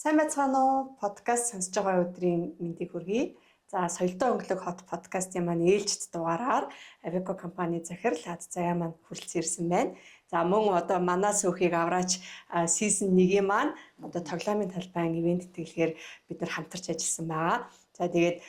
Сайн байцгаана уу? Подкаст сонсож байгаа өдрийн мэндийг хүргэе. За, Соёлтой өнгөлөг хот подкастын маань ээлжит дугаараар Aveco компани захирал Ад Заяа маань хүрэлцэн ирсэн байна. За, мөн одоо манай сөөхийг авраач season 1-ийн маань одоо тоглоомын талбайн ивент тэтгэлгээр бид нар хамтарч ажилласан байгаа. За, тэгээд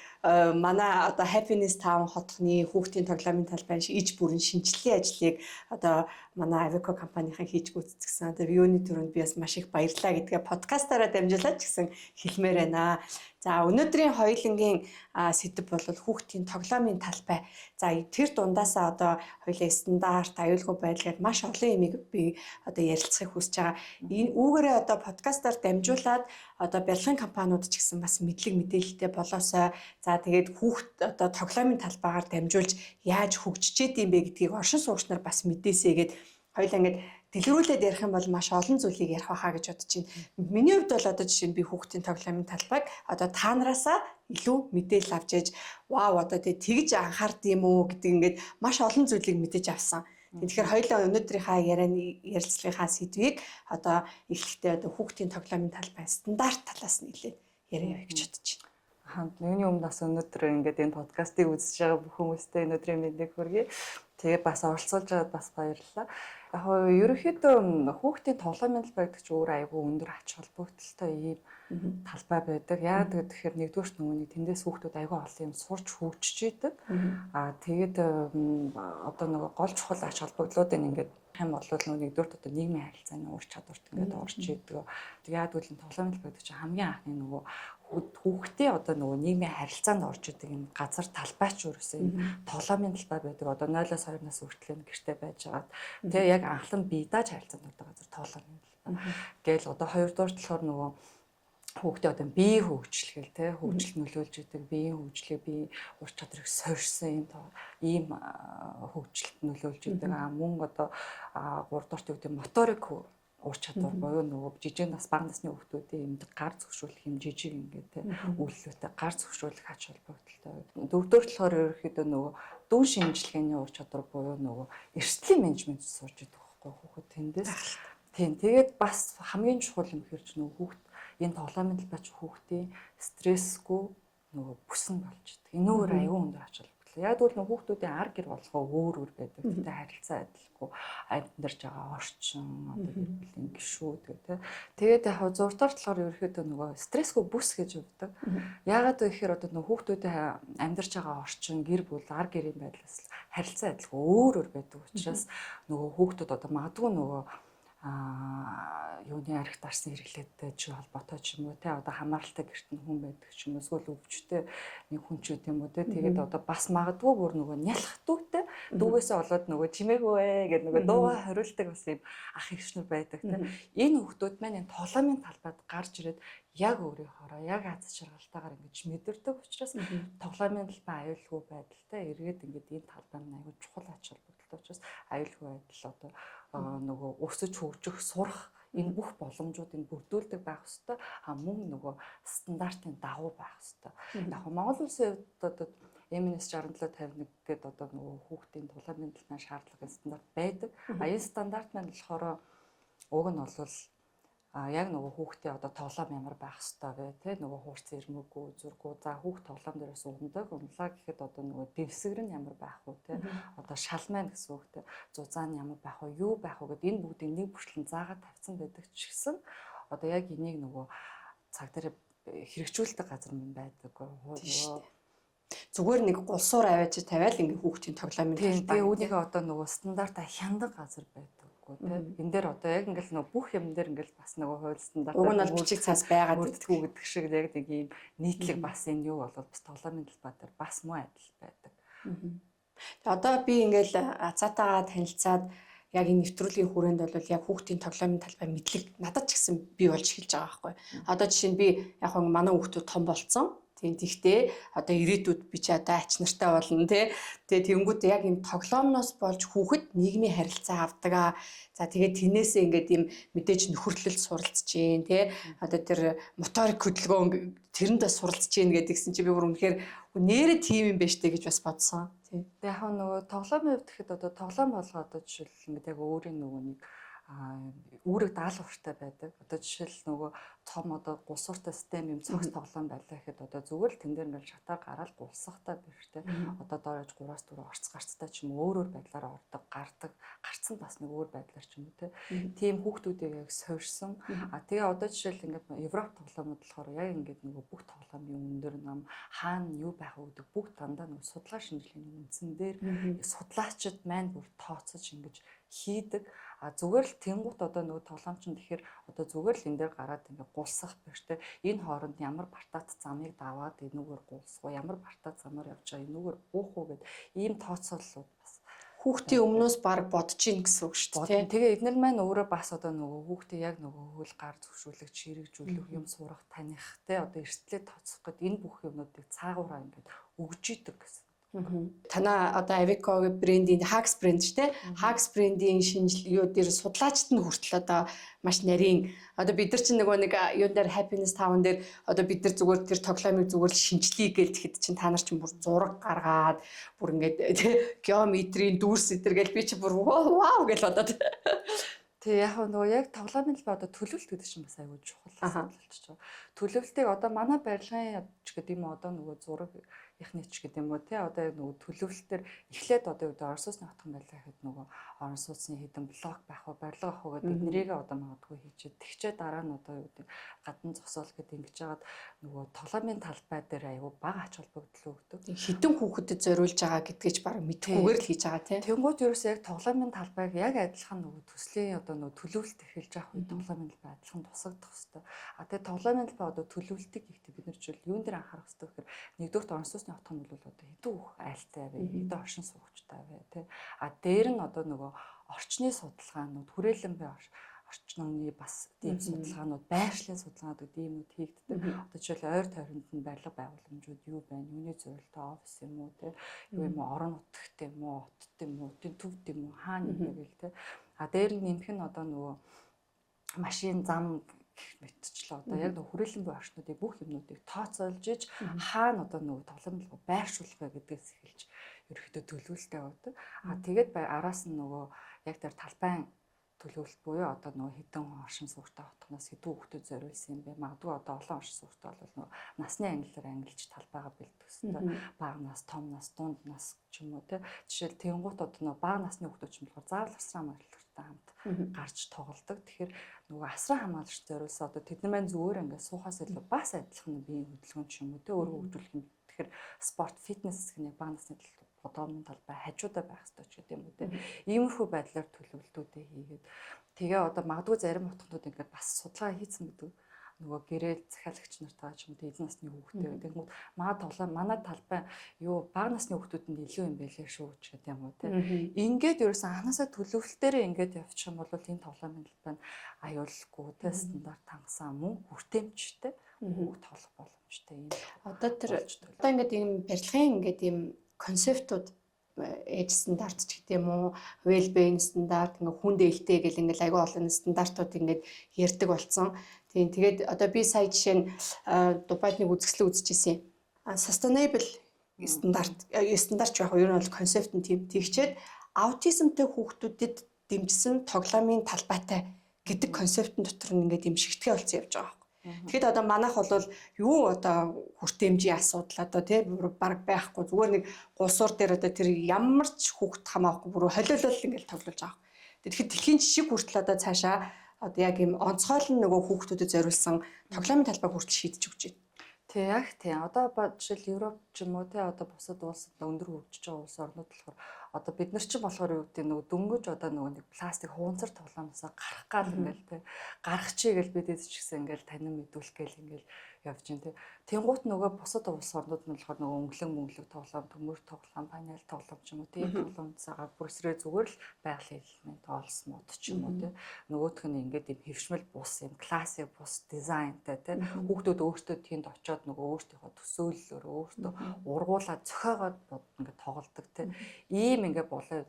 манай одоо Happiness Town хотхны хүүхдийн тоглоомын талбайн иж бүрэн шинжилгээ ажлыг одоо манай Aveco компанийн хийж гүйцэтгэсэн. Одоо юуны түрүүнд би бас маш их баярлалаа гэдгээ подкастаараа дамжуулаад ч гэсэн хэлмээр байна. За, өнөөдрийн хоёулангийн сэдэв бол хүүхдийн тоглоомын талбай. За, тэр дундаасаа одоо хоёулаа стандарт, аюулгүй байдал гэдээ маш олон юмыг би одоо ярилцахыг хүсэж байгаа. Энэ үүгээрээ одоо подкастаар дамжуулаад одоо барилгын компаниуд ч гэсэн бас мэдлэг мэдээлэлтэй болоосой. За, тэгээд хүүхд одоо тоглоомын талбайгаар дамжуулж яаж хөгжчихэд юм бэ гэдгийг оршин суугч нар бас мэдээсэй гээд хоёулаа ингээд дэлгэрүүлээд ярих юм бол маш олон зүйлийг ярих байхаа гэж бодож байна. Миний хувьд бол одоо жишээ нь би хүүхдийн тоглоомын талбайг одоо та нараасаа илүү мэдээлэл авч ээж вау, одоо тэгж анхаард юм уу гэдэг ингээд маш олон зүйлийг мэдэж авсан. Тэгэхээр хоёулаа өнөөдрийнхаа ярианы ярилцлагынхаа сэдвийг одоо эхлэхдээ одоо хүүхдийн тоглоомын талбай стандарт талаас нь хэлээд яриа явъя гэж бодож байна. Юуны өмнө бас өнөөдөр ингээд энэ подкастыг үзэж байгаа бүх хүмүүстээ өнөөдрийн мэндийг хүргэе. Тэгээ бас оролцуулж байгаад бас баярлалаа. Яг хоо ерөнхийдөө хүүхдийн тоглоомын талбай гэдэг чинь өөр айгүй өндөр ач холбогдолтой ийм талбай байдаг. Яагаад гэхээр нэгдүгээрт нөгөө нэг тэндээс хүүхдүүд айгүй олон юм сурч хөгжиж идэг. Аа, тэгээд одоо нөгөө гол чухал ач холбогдлуудыг ингээд хэм бол нөгөө нэгдүгээрт одоо нийгмийн харилцааны ур чадварт ингээд орж идэг. Тэгээд яагаад гэвэл тоглоомын талбай гэдэг чинь хамгийн анхны нөгөө хүүхдээ одоо нөгөө нийгмийн харилцаанд орж идэг юм газар талбай ч өөрөөсөө юм тоглоомын талбай байдаг. Одоо 0-оос 2 нас хүртэл гэрте байж байгаад тэгээ яг анхлан бие дааж харилцаанд ордог газар тоглоомын талбай. Гээл одоо хоёрдугаар болохоор нөгөө хүүхдээ одоо бие хөгжлгэл те хөгжилд нөлөөлж идэг, биеийн хөгжлийг, бие ур чадрыг сорьсон ийм хөгжилд нөлөөлж идэг. А мөн одоо гуравдугаарт юу гэдэг моторик ур чадвар буюу нөгөө жижиг нас, бага насны хүүхдүүдийн эмдэг гар зөкшүүлэх юм жижиг ингээд те үйлдэлтэй гар зөкшүүлэх ач холбогдолтой. Дөрөвдүгээр болохоор ерөнхийдөө нөгөө дүүн шинжилгээний ур чадвар буюу нөгөө эрсдлийн менежмент сурж идэг байхгүй хүүхэд тэндээс. Тийм, тэгээд бас хамгийн чухал юм хэрч нөгөө хүүхд энэ тоглоомын талбай чи хүүхдийн стрессгүй нөгөө бүсэн болж идэг. Энүүгээр аюу өндөр ач холбогдол. Яг тэгвэл нөгөө хүүхдүүдийн ар гэр болгоо өөр өөр байдаг. Тэгтээ харилцаа адилгүй амьдарч байгаа орчин, одоо гэр бүлийн гишүүд гэх тээ. Тэгээд яг зурдаар болохоор ерөнхийдөө нөгөө стрессгүй бүс гэж өгдөг. Яагаад вэ гэхээр одоо нөгөө хүүхдүүдийн амьдарч байгаа орчин, гэр бүл, ар гэрийн байдлаас харилцаа адилгүй өөр өөр байдаг учраас нөгөө хүүхдүүд одоо магадгүй нөгөө юуны арх дарсан хэрэглээтэй ч холбоотой ч юм уу те, одоо хамааралтай гэрт нь хүн байдаг ч юм уу, эсвэл өвчтэй нэг хүн ч үт юм уу те. Тэгээд одоо бас магадгүй бүр нөгөө нялх дүүтэй дүүгээсээ болоод нөгөө чимээгүй ээ гэд нөгөө дууга хориулдаг бас юм ах эгч нар байдаг те. Энэ хүүхдүүд маань энэ тоглоомын талбайд гарч ирээд яг өөрийнхоороо яг аз жаргалтайгаар ингэж мэдэрдэг учраас тоглоомын талбай аюулгүй байдалтай эргээд ингээд энэ талбай нь аюул чухал ач холбогдолтой учраас аюулгүй байдал одоо нөгөө өсөж хөгжих, сурах энэ бүх боломжуудыг бүрдүүлдэг байх ёстой. А мөн нөгөө стандартын дагуу байх ёстой. Яг Монгол улсын хувьд одоо MNS 6751 гэдэг одоо нөгөө хүүхдийн тоглоомын талбайн шаардлагын стандарт байдаг. А энэ стандарт маань болохоор уг нь бол яг нөгөө хүүхдээ одоо тоглоом ямар байх ёстой вэ те, нөгөө хуурц ирмэггүй, зүргүү, за хүүхд тоглоом дээрээс ундаг, унлаа гэхэд одоо нөгөө дэвсгэр нь ямар байх вэ те, одоо шалмайн гэсэн үг те, зузаан нь ямар байх вэ, юу байх вэ гэд энэ бүгдийг нэг бүрчлэн заагаад тавьсан байдаг ч гэсэн одоо яг энийг нөгөө цаг дээр хэрэгжүүлдэг газар мөн байдаг. Нөгөө зүгээр нэг гулсуур аваач тавиал ингээ хүүхдийн тоглоомын талбай. Тэгээ үүнийгээ одоо нөгөө стандартаа хяндаг газар байдаг. Тэ. Энэ дээр одоо яг ингээл нөгөө бүх юм дээр ингээл бас нөгөө хууль стандарт уг нь бол бичиг цаас байгаад байдгүй гэдэг шиг яг нэг ийм нийтлэг бас энэ юу болол бас тоглоомын талбай дээр бас муу адил байдаг. Тэгээ одоо би ингээл Азаатайгаа танилцаад яг энэ нэвтрүүлгийн хүрээнд бол яг хүүхдийн тоглоомын талбай мэдлэг надад ч гэсэн бий болж эхэлж байгаа байхгүй. Одоо жишээ нь би яг хөө манай хүүхдүүд том болцсон. Тийм, тэгтээ одоо ирээдүйд би чи одоо ач нартай болно тий. Тэгээ тэнгуүтээ яг юм тоглоомноос болж хүүхэд нийгмийн харилцаа авдаг аа. За, тэгээд тэрнээсээ ингээд юм мэдээж нөхөрлөл суралцж гин тий. Одоо тэр моторик хөдөлгөөн тэрэнд бас суралцж гин гэдгийгсэн чи би бүр үнэхээр нэрэ тийм юм байна штэ гэж бас бодсон. Тий. Тэгээ яг нөгөө тоглоомын хувьд гэхэд одоо тоглоом болгоо одоо жишээлбэл ингээд яг өөрийн нөгөө нэг үүрэг даалгавартай байдаг. Одоо жишээл нөгөө Том одоо гулсууртай систем юм цогц тоглоом байлаа гэхэд одоо зүгээр л тэн дээр ингээл шатаар гараал гулсахтай биш те. Одоо доор 3-4 орц гарцтай ч юм уу, өөр өөр байдлаар ордог, гардаг, гарцсан бас нэг өөр байдлаар ч юм уу те. Тийм хүүхдүүдийг яг суурьсан. А тэгээ одоо жишээл ингээд Европ тоглоомууд болохоор яг ингээд нөгөө бүх тоглоомын өндөр нам хаана юу байх вэ гэдэг бүх дандаа нөгөө судалгаа шинжилгээний үндсэн дээр судлаачид маань бүр тооцож ингэж хийдэг. А зүгээр л тэнгуут одоо нөгөө тоглоом чинь тэгэхээр одоо зүгээр л энэ дээр гараад ингээ гулсах биш те. Энэ хооронд ямар бартаат замыг даваад энүүгээр гулсах уу, ямар бартаат замаар явж байгаа энүүгээр буух уу гэд ийм тооцооллууд бас хүүхдийн өмнөөс баг бодож ийн гэсэн үг шүү дээ. Тэгээ эднэр маань өөрөө бас одоо нөгөө хүүхдээ яг нөгөө хөл гар зөвшөөлөх, чирэгжүүлэх, юм сурах, таних те, одоо эрсдлээ тооцох гэд энэ бүх юмнуудыг цаагаараа ингээд өгж идэг гэсэн. Танаа одоо Aviko брендийн Hax брэнд шүү дээ. Hax брендийн шинжил юу дээр судлаачд нь хүртэл одоо маш нарийн, одоо бид нар чинь нөгөө нэг юун дээр Happiness Town дээр одоо бид нар зүгээр тэр тоглоомыг зүгээр л шинжлэе гээл тэгэхэд чинь та нар чинь бүр зураг гаргаад, бүр ингээд тэ геометрийн дүрс эдэр гээл би чи бүр вау гэл бодоод. Тэг яг нөгөө яг тоглоомын талбай одоо төлөвлөлт гэдэг чинь бас аюул чухал асуудал болчихж байгаа. Төлөвлөлтийг одоо манай барилгын ч гэдэг юм уу, одоо нөгөө зураг ихний ч гэдэг юм уу те, одоо яг нөгөө төлөвлөлтөөр эхлээд одоо юу гэдэг орон сууцны хотхон байлаа гэхэд нөгөө орон сууцны хэдэн блок байх уу, барилга авах уу гэдэг эднэрийг одоо магадгүй хийчихэд тэгчээ дараа нь одоо юу гэдэг гадна зогсоол гэдэг ингэж жагаад нөгөө тоглоомын талбай дээр аюу бага ач холбогдол өгдөг. Хэдэн хүүхэдэд зориулж байгаа гэдгийг ч баг мэдэхгүйгээр л хийж байгаа тийм. Тэнгүүд ерөөсөө яг тоглоомын талбайг яг адилхан нөгөө төслийн одоо нөгөө төлөвлөлт эхэлж авах үед тоглоомын талбай адилхан тусагдах хэвээр. А тэгээ тоглоомын талбай одоо төлөвлөлтийг хийхдээ бид нар жишээл юун дээр анхаарах хэвээр гэхээр нэгдүгürt орон сууцны хотхон бол одоо хэдэн хүүх айлтай вэ? Хэдэн оршин суугчтай вэ? Тэ. А дээр нь одоо нөгөө орчны судалгаанууд, хүрээлэн бай орчны бас тийм судалгаанууд, байршлын судалгаанууд гэдэг иймүүд хийгддэг. Одоо жишээл ойр тойронд нь барилга байгууламжууд юу байна? Юуны зорилттой офис юм уу те? Юу юм уу? Орон нутагт юм уу? Хотод юм уу? Хотын төвд юм уу? Хаана юм бэ гэл те. А дээр нь нэмэх нь одоо нөгөө машин зам гэх мэтчлээ одоо яг нөгөө хүрээлэн буй орчнуудыг бүх юмнуудыг тооцоолж иж хаана одоо нөгөө тоглоом байршуулах вэ гэдгээс эхэлж ерөөхдөө төлөвлөлттэй явдаг. А тэгээд араас нь нөгөө яг тэр талбайн төлөвлөлт буюу одоо нөгөө хэдэн оршин суугчтай хотгоноос хэдэн хүүхдэд зориулсан юм бэ? Магадгүй одоо олон оршин суугчтай бол нөгөө насны ангиллаар ангилж талбайгаа бэлдэх хэвээр бага нас, том нас, дунд нас ч юм уу те. Жишээл тэнгуут одоо нөгөө бага насны хүүхдүүд ч юм болохоор заавал асран хамгаалагчтай хамт гарч тоглодог. Тэгэхээр нөгөө асран хамгаалагч зориулсан одоо тэд нар маань зүгээр ингээд суухаас илүү бас адилхан биеийн хөдөлгөөн ч юм уу те, өөрөө хөгжүүлэх юм. Тэгэхээр спорт, фитнес гэх нэг бага насны бодоомын талбай хажуудаа байх хэрэгтэй ч гэдэг юм уу те. Иймэрхүү байдлаар төлөвлөлтүүдээ хийгээд тэгээ одоо магадгүй зарим утганд ингээд бас судалгаа хийцэн гэдэг нөгөө гэрээ захиалагч нартайгаа ч юм уу эзэн насны хүүхдээ гэдэг юм уу маа тоглоом манай талбай юу бага насны хүүхдүүдэнд илүү юм байлээ шүү ч гэдэг юм уу те. Ингээд ерөөсөн анханасаа төлөвлөлтөөрээ ингээд явчих юм бол энэ тоглоомын талбай нь аюулгүй те, стандарт хангасан мөн хүртээмжтэй хүүхд тоглох боломжтой юм. Одоо тэр одоо ингээд ийм барилгын ингээд ийм концептууд ээж стандарт ч гэдэг юм уу, well-being стандарт, ингээ хүн дээлтэй гэл ингээл айгүй олон стандартууд ингээд ярьдаг болсон. Тийм, тэгээд одоо би сая жишээ нь Дубайд нэг үзэсгэлэн үзчихсэн. Sustainable стандарт стандарт яг ер нь бол концепт нь тийм тэгчээд аутизмтай хүүхдүүдэд дэмжсэн тоглоомын талбайтай гэдэг концептын дотор нь ингээд юм шигтгэе болсон явж байгаа. Тэгэхэд одоо манайх бол юу одоо хүртээмжийн асуудал одоо тий баг байхгүй, зүгээр нэг гулсуур дээр одоо тэр ямар ч хүүхд хамаахгүй бүр холиолол ингээл тоглож байгаа. Тэгэхэд дэлхийн жишг хүртэл одоо цаашаа одоо яг юм онцгойлон нөгөө хүүхдүүдэд зориулсан тоглоомын талбай хүртэл шийдэж өгч байна. Тий, яг тий. Одоо жишээл Европ ч юм уу тий одоо бусад улс өндөр хөгжиж байгаа улс орнууд болохоор одоо бид нар ч болохоор юу гэдэг нөгөө дөнгөж одоо нөгөө нэг пластик хуунцар тоглоомосоо гарах гал ингээл тий гарах чи гэл бид эд ч гэсэн ингээл танин мэдүүлэх гээл ингээл явж гин тий. Тэнгуут нөгөө бусад улс орнууд нь болохоор нөгөө өнгөлөн мөнгөлөг тоглоом, төмөр тоглоом, панел тоглоом ч юм уу тийм тоглоомцаагаа бүрсрээ зүгээр л байгалийн элемент олс мод ч юм уу тий. Нөгөөх нь ингээд юм хэвшмэл бус юм классик бус дизайнтай тий. Хүүхдүүд өөртөө тэнд очиод нөгөө өөртөөхөө төсөөллөөр өөртөө ургуулаад зохиогоод ингээд тоглодог тий. Ийм ингээд болоо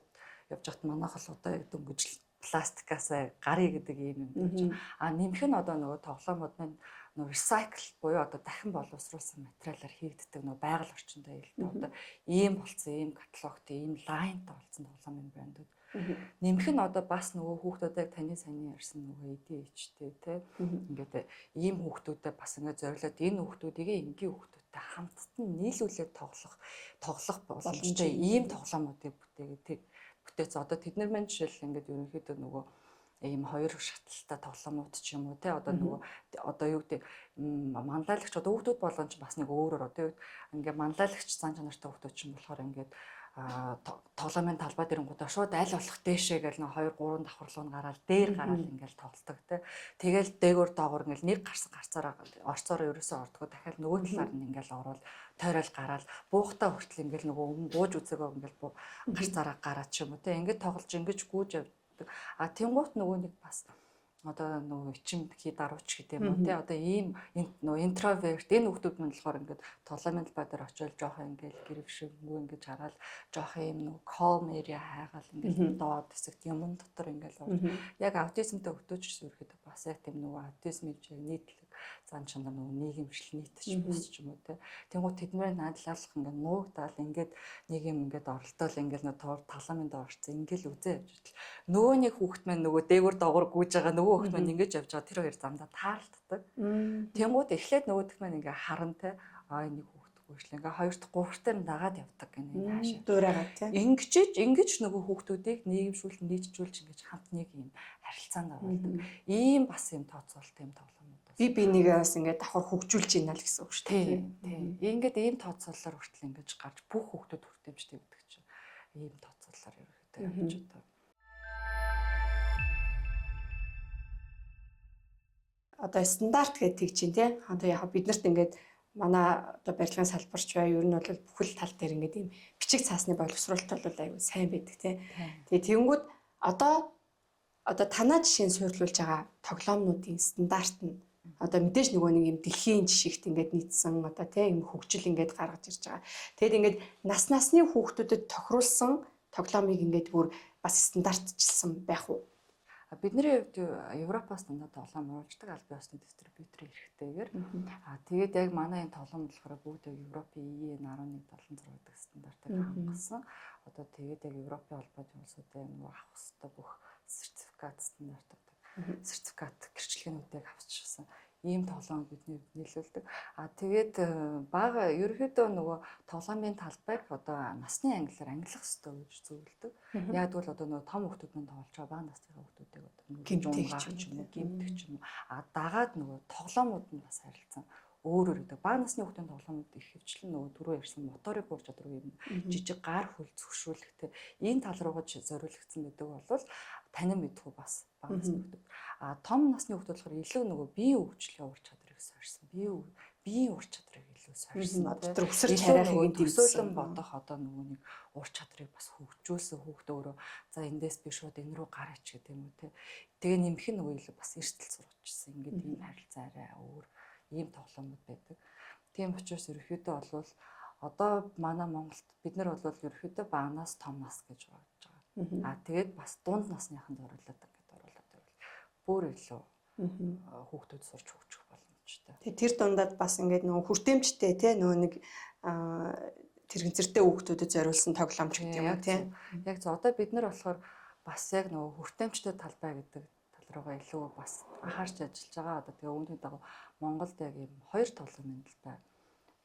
явж хат манайх бол одоо яг дөнгөж пластикаас гарыг гэдэг ийм юм гэж. А нэмэх нь одоо нөгөө тоглоомод нь нөгөө recycle буюу одоо дахин боловсруулсан материалаар хийгддэг нөгөө байгаль орчиндөө ээлтэй одоо ийм болцсон, ийм каталогтой, ийм лайнтай болсон тоглоомын брэндүүд Нэмэх нь одоо бас нөгөө хүүхдүүдэд таны саяны ярьсан нөгөө ADHD те ингээд ийм хүүхдүүдэд бас ингээд зориулаад энэ хүүхдүүдийг энгийн хүүхдүүдтэй хамтд нь нийлүүлээд тоглох боломжтой ийм тоглоомуудыг бүтээгээд бүтээц. Одоо тэд нар маань жишээл ингээд ерөнхийдөө нөгөө ийм хоёр шатлалтай тоглоомууд ч юм уу те одоо нөгөө одоо юу гэдэг манлайлагч одоо хүүхдүүд болгон ч бас нэг өөрөөр одоо юу ингээд манлайлагч зан чанартай хүүхдүүд ч юм болохоор ингээд тоглоомын талбай дэрэнгуудаа шууд аль болох дээшээ гэл нэг 2 3 давхар руу гараад дээр гараад ингээл тоглолдог те. Тэгэл дээгүүр доогуур ингээл нэг гарсан гарцаараа орцоороо ерөөсөө ордгоо дахиад нөгөө талаар нь ингээл орвол тойрол гараал буухтаа хүртэл ингээл нөгөө өмнө бууж үзээгөө ингээл гарцаараа гараад ч юм уу те. Ингээд тоглож ингэж гүйж явдаг. А тэнгуут нөгөө нэг бас одоо нөгөө ичимхий дарууч гэдэг юм уу те одоо ийм нөгөө интроверт энэ хүүхдүүд мань болохоор ингээд тоглоомын талбай дээр очиод жоохон ингээд гэрвшингүй ингээд хараад жоохон ийм нөгөө calm area хайгаал ингээд доод хэсэгт юмн дотор ингээд орж яг аутизмтай хүүхдүүд ч ерөөхдөө бас яг тийм нөгөө аутизмын нийтлэг зан чанар нөгөө нийгэмшил нийтч бус ч юм уу те. Тэнгуут тэднэрээ наадлах ингээд нуугдаал ингээд нэг юм ингээд оролдоол ингээд нөгөө тоглоомын доор орцсон ингээд үзээ явж итэл нөгөө нэг хүүхэд маань нөгөө дээгүүр доогуур гүйж байгаа нөгөө хүүхэд маань ингэж явж байгаа тэр хоёр замдаа тааралддаг. Тэнгуут эхлээд нөгөөх маань ингээд харан те аа нэг хүүхэд гүйжлээ ингээд хоёр дахь гурав дахь нь дагаад явдаг гэнэ хаашаа. Дуурайгаад те. Ингэж нөгөө хүүхдүүдийг нийгэмшүүлж нийтжүүлж ингэж хамт нэг юм харилцаанд оруулдаг. Ийм бас юм тооцоолт юм тоглоом. Би бинийг бас ингээд давхар хөгжүүлж ийна л гэсэн үг шүү дээ. Тийм. Ингээд ийм тооцоололоор хүртэл ингэж гарч бүх хүүхдүүд хүртээмжтэй гэдэг чинь ийм тооцоололоор ерөнхийдөө явж одоо. Одоо стандарт гэдэг чинь тий. Одоо яг бид нарт ингээд манай одоо барилгын салбарч бай ер нь бол бүхэл тал дээр ингээд ийм бичиг цаасны боловсруулалт бол аюу сайн байдаг тий. Тэгээ тэгэнгүүт одоо танаа жишээ нь суйрлуулж байгаа тоглоомнуудын стандарт нь одоо мэдээж нөгөө нэг юм дэлхийн жишигт ингээд нийцсэн одоо тийм юм хөгжил ингээд гаргаж ирж байгаа. Тэгэд ингээд нас насны хүүхдүүдэд тохируулсан тоглоомыг ингээд бүр бас стандартчилсан байх уу? Бидний хувьд Европоос дандаа тоглоом оруулдаг аль биесны дистрибьюторын эрхтэйгээр. Аа тэгээд яг манай энэ тоглоом болохоор бүгд яг Европын EN 1176 гэдэг стандартыг хангасан. Одоо тэгээд яг Европын холбооны улсуудын нөгөө авах ёстой бүх сертификат стандартууд сертификат гэрчлэгээнүүдийг авчирсан ийм тоглоом бидний нийлүүлдэг. А тэгээд бага ерөнхийдөө нөгөө тоглоомын талбайг одоо насны ангилаар ангилах ёстой гэж зөвлөдөг. Яг тэгвэл одоо нөгөө том хүүхдүүд мань тоглож байгаа бага насны хүүхдүүдийг одоо гэмтэх юм уу, гэмтэх юм уу. А дагаад нөгөө тоглоомууд нь бас харилцан өөр өөр гэдэг. Бага насны хүүхдийн тоглоомууд их хөвчлэн нөгөө түрүү ярьсан моторыг ур чадварыг юм жижиг гар хөл зөвшөөрөлхтэй энэ тал руугаа зориулагдсан байдаг бол танин мэдхүү бас бага насны хүүхдүүд. А том насны хүүхдүүд болохоор илүү нөгөө биеийн хөгжлийн ур чадварыг сорьсон. Биеийн ур чадварыг илүү сорьсон. Дотор өсөрч харайхыг төсөөлөн бодох одоо нөгөө нэг ур чадварыг бас хөгжүүлсэн хүүхд өөрөө за эндээс би шууд энэ рүү гараач гэдэг юм уу те. Тэгээ нэмэх нь нөгөө илүү бас эрсдэл сургачсан. Ингээд ийм харилцаа арай өөр ийм тоглоомууд байдаг. Тийм учраас ерөнхийдөө бол одоо манай Монголд бид нар бол ерөнхийдөө баганаас том нас гэж бодож байгаа. Аа тэгээд бас дунд насныханд зориулаад ингээд оруулаад байвал бүр илүү хүүхдүүд сурч хөгжих боломжтой. Тэгээд тэр дундад бас ингээд нөгөө хүртээмжтэй те нөгөө нэг тэрэгцэртэй хүүхдүүдэд зориулсан тоглоомч гэдэг юм уу те. Яг зөв. Одоо бид нар болохоор бас яг нөгөө хүртээмжтэй талбай гэдэг тал руугаа илүү бас анхаарч ажиллаж байгаа. Одоо тэгээ үүний дагуу Монголд яг ийм хоёр тоглоомын талбай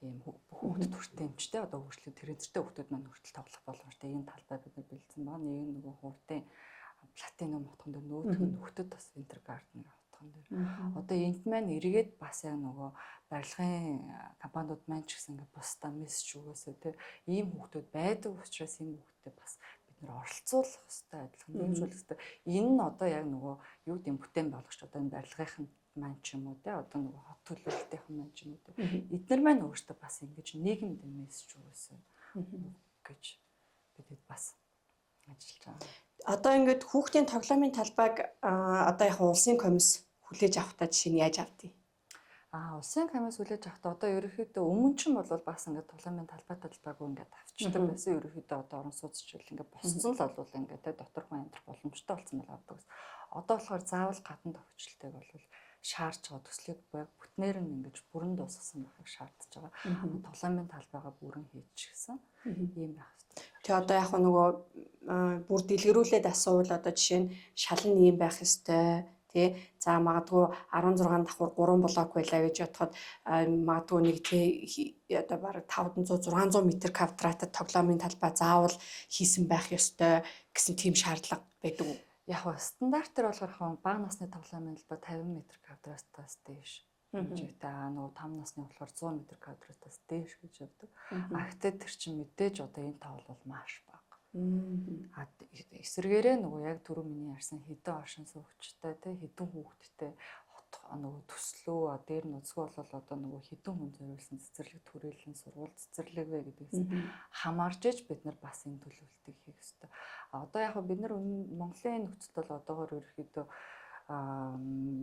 ийм бүх хүүхдэд хүртээмжтэй одоо хөгжлийн тэрэгцэртэй хүүхдүүд маань хүртэл тоглох боломжтой ийм талбай бид нар бэлдсэн байгаа. Нэг нь нөгөө хууртын платинум хотхон дээр нөгөөх нь нөхдөд бас Winter Garden хотхон дээр. Одоо энд маань эргээд бас яг нөгөө барилгын компаниуд маань ч гэсэн ингээ бусдаа мессеж өгөөсөө те ийм хүүхдүүд байдаг учраас ийм хүүхдэд бас бид нар оролцуулах хэрэгтэй, адилхан дэмжүүлэх хэрэгтэй. Энэ нь одоо яг нөгөө юу гэдэм бүтээн болгогч одоо энэ барилгынх нь маань ч юм уу те одоо нөгөө хот төлөөлөлтийнхэн маань ч юм уу те эднэр маань өөртөө бас ингэж нийгэмд мессеж өгөөсөө гэж бидэд бас ажиллаж байгаа. Одоо ингээд хүүхдийн тоглоомын талбайг одоо яг улсын комисс хүлээж авахдаа жишээ нь яаж авдیں۔ Улсын комисс хүлээж авахдаа одоо ерөнхийдөө өмнө чинь бол бас ингээд тоглоомын талбайгүй ингээд авчдаг байсан. Ерөнхийдөө одоо орон сууц чиглэл ингээд босцсон л болвол ингээд те дотор хүн амьдрах боломжтой болсон бол авдаг гэсэн. Одоо болохоор заавал гадна тохиолдолтойг бол шаарч байгаа төслийг бүтнээр нь ингэж бүрэн дуусгасан байхыг шаардж байгаа. Тоглоомын талбайгаа бүрэн хийчихсэн ийм байх хэрэгтэй. Тэгээ одоо яг нөгөө бүр дэлгэрүүлээд асуувал одоо жишээ нь шал нь ийм байх ёстой тий. За магадгүй 16 давхар 3 блок байлаа гэж бодоход магадгүй нэг тий одоо бараг 500 600 м квадратад тоглоомын талбай заавал хийсэн байх ёстой гэсэн тийм шаардлага байдаг уу? Яг нь стандартаар болохоор бага насны тоглоомын талбай 50 м квадратаас дээш хэмжээтэй, нөгөө 5 насны болохоор 100 м квадратаас дээш гэж явдаг. А гэхдээ тэр чинь мэдээж одоо энэ тоо бол маш бага. А эсвэргээрээ нөгөө яг түрүү миний ярьсан хэдэн оршин суугчтай те хэдэн хүүхэдтэй хот нөгөө төслөө дээр нь үзгүй бол одоо нөгөө хэдэн хүн зориулсан цэцэрлэг түрээлэн сургууль цэцэрлэг вэ гэдгээс хамаарч иж бид нар бас энэ төлөвлөлтийг хийх ёстой. А одоо яг бид нар Монголын нөхцөлд бол одоогоор ерөөхдөө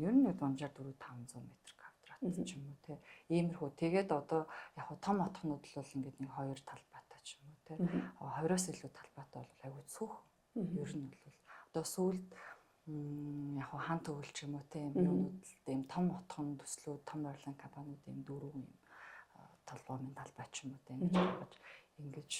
ер нь дунджаар 4 500 м квадрат ч юм уу те иймэрхүү. Тэгээд одоо яг том отхнууд л бол ингээд нэг хоёр талбайтай ч юм уу те 20-оос илүү талбайтай бол айгүй цөөхөн. Ер нь бол одоо сүүлд яг хан төгөл ч юм уу те юм юунууд л ийм том отхон төслүүд, том барилгын компаниуд ийм дөрөв юм толгойн талбай ч юм уу те ингэж гаргаж ингэж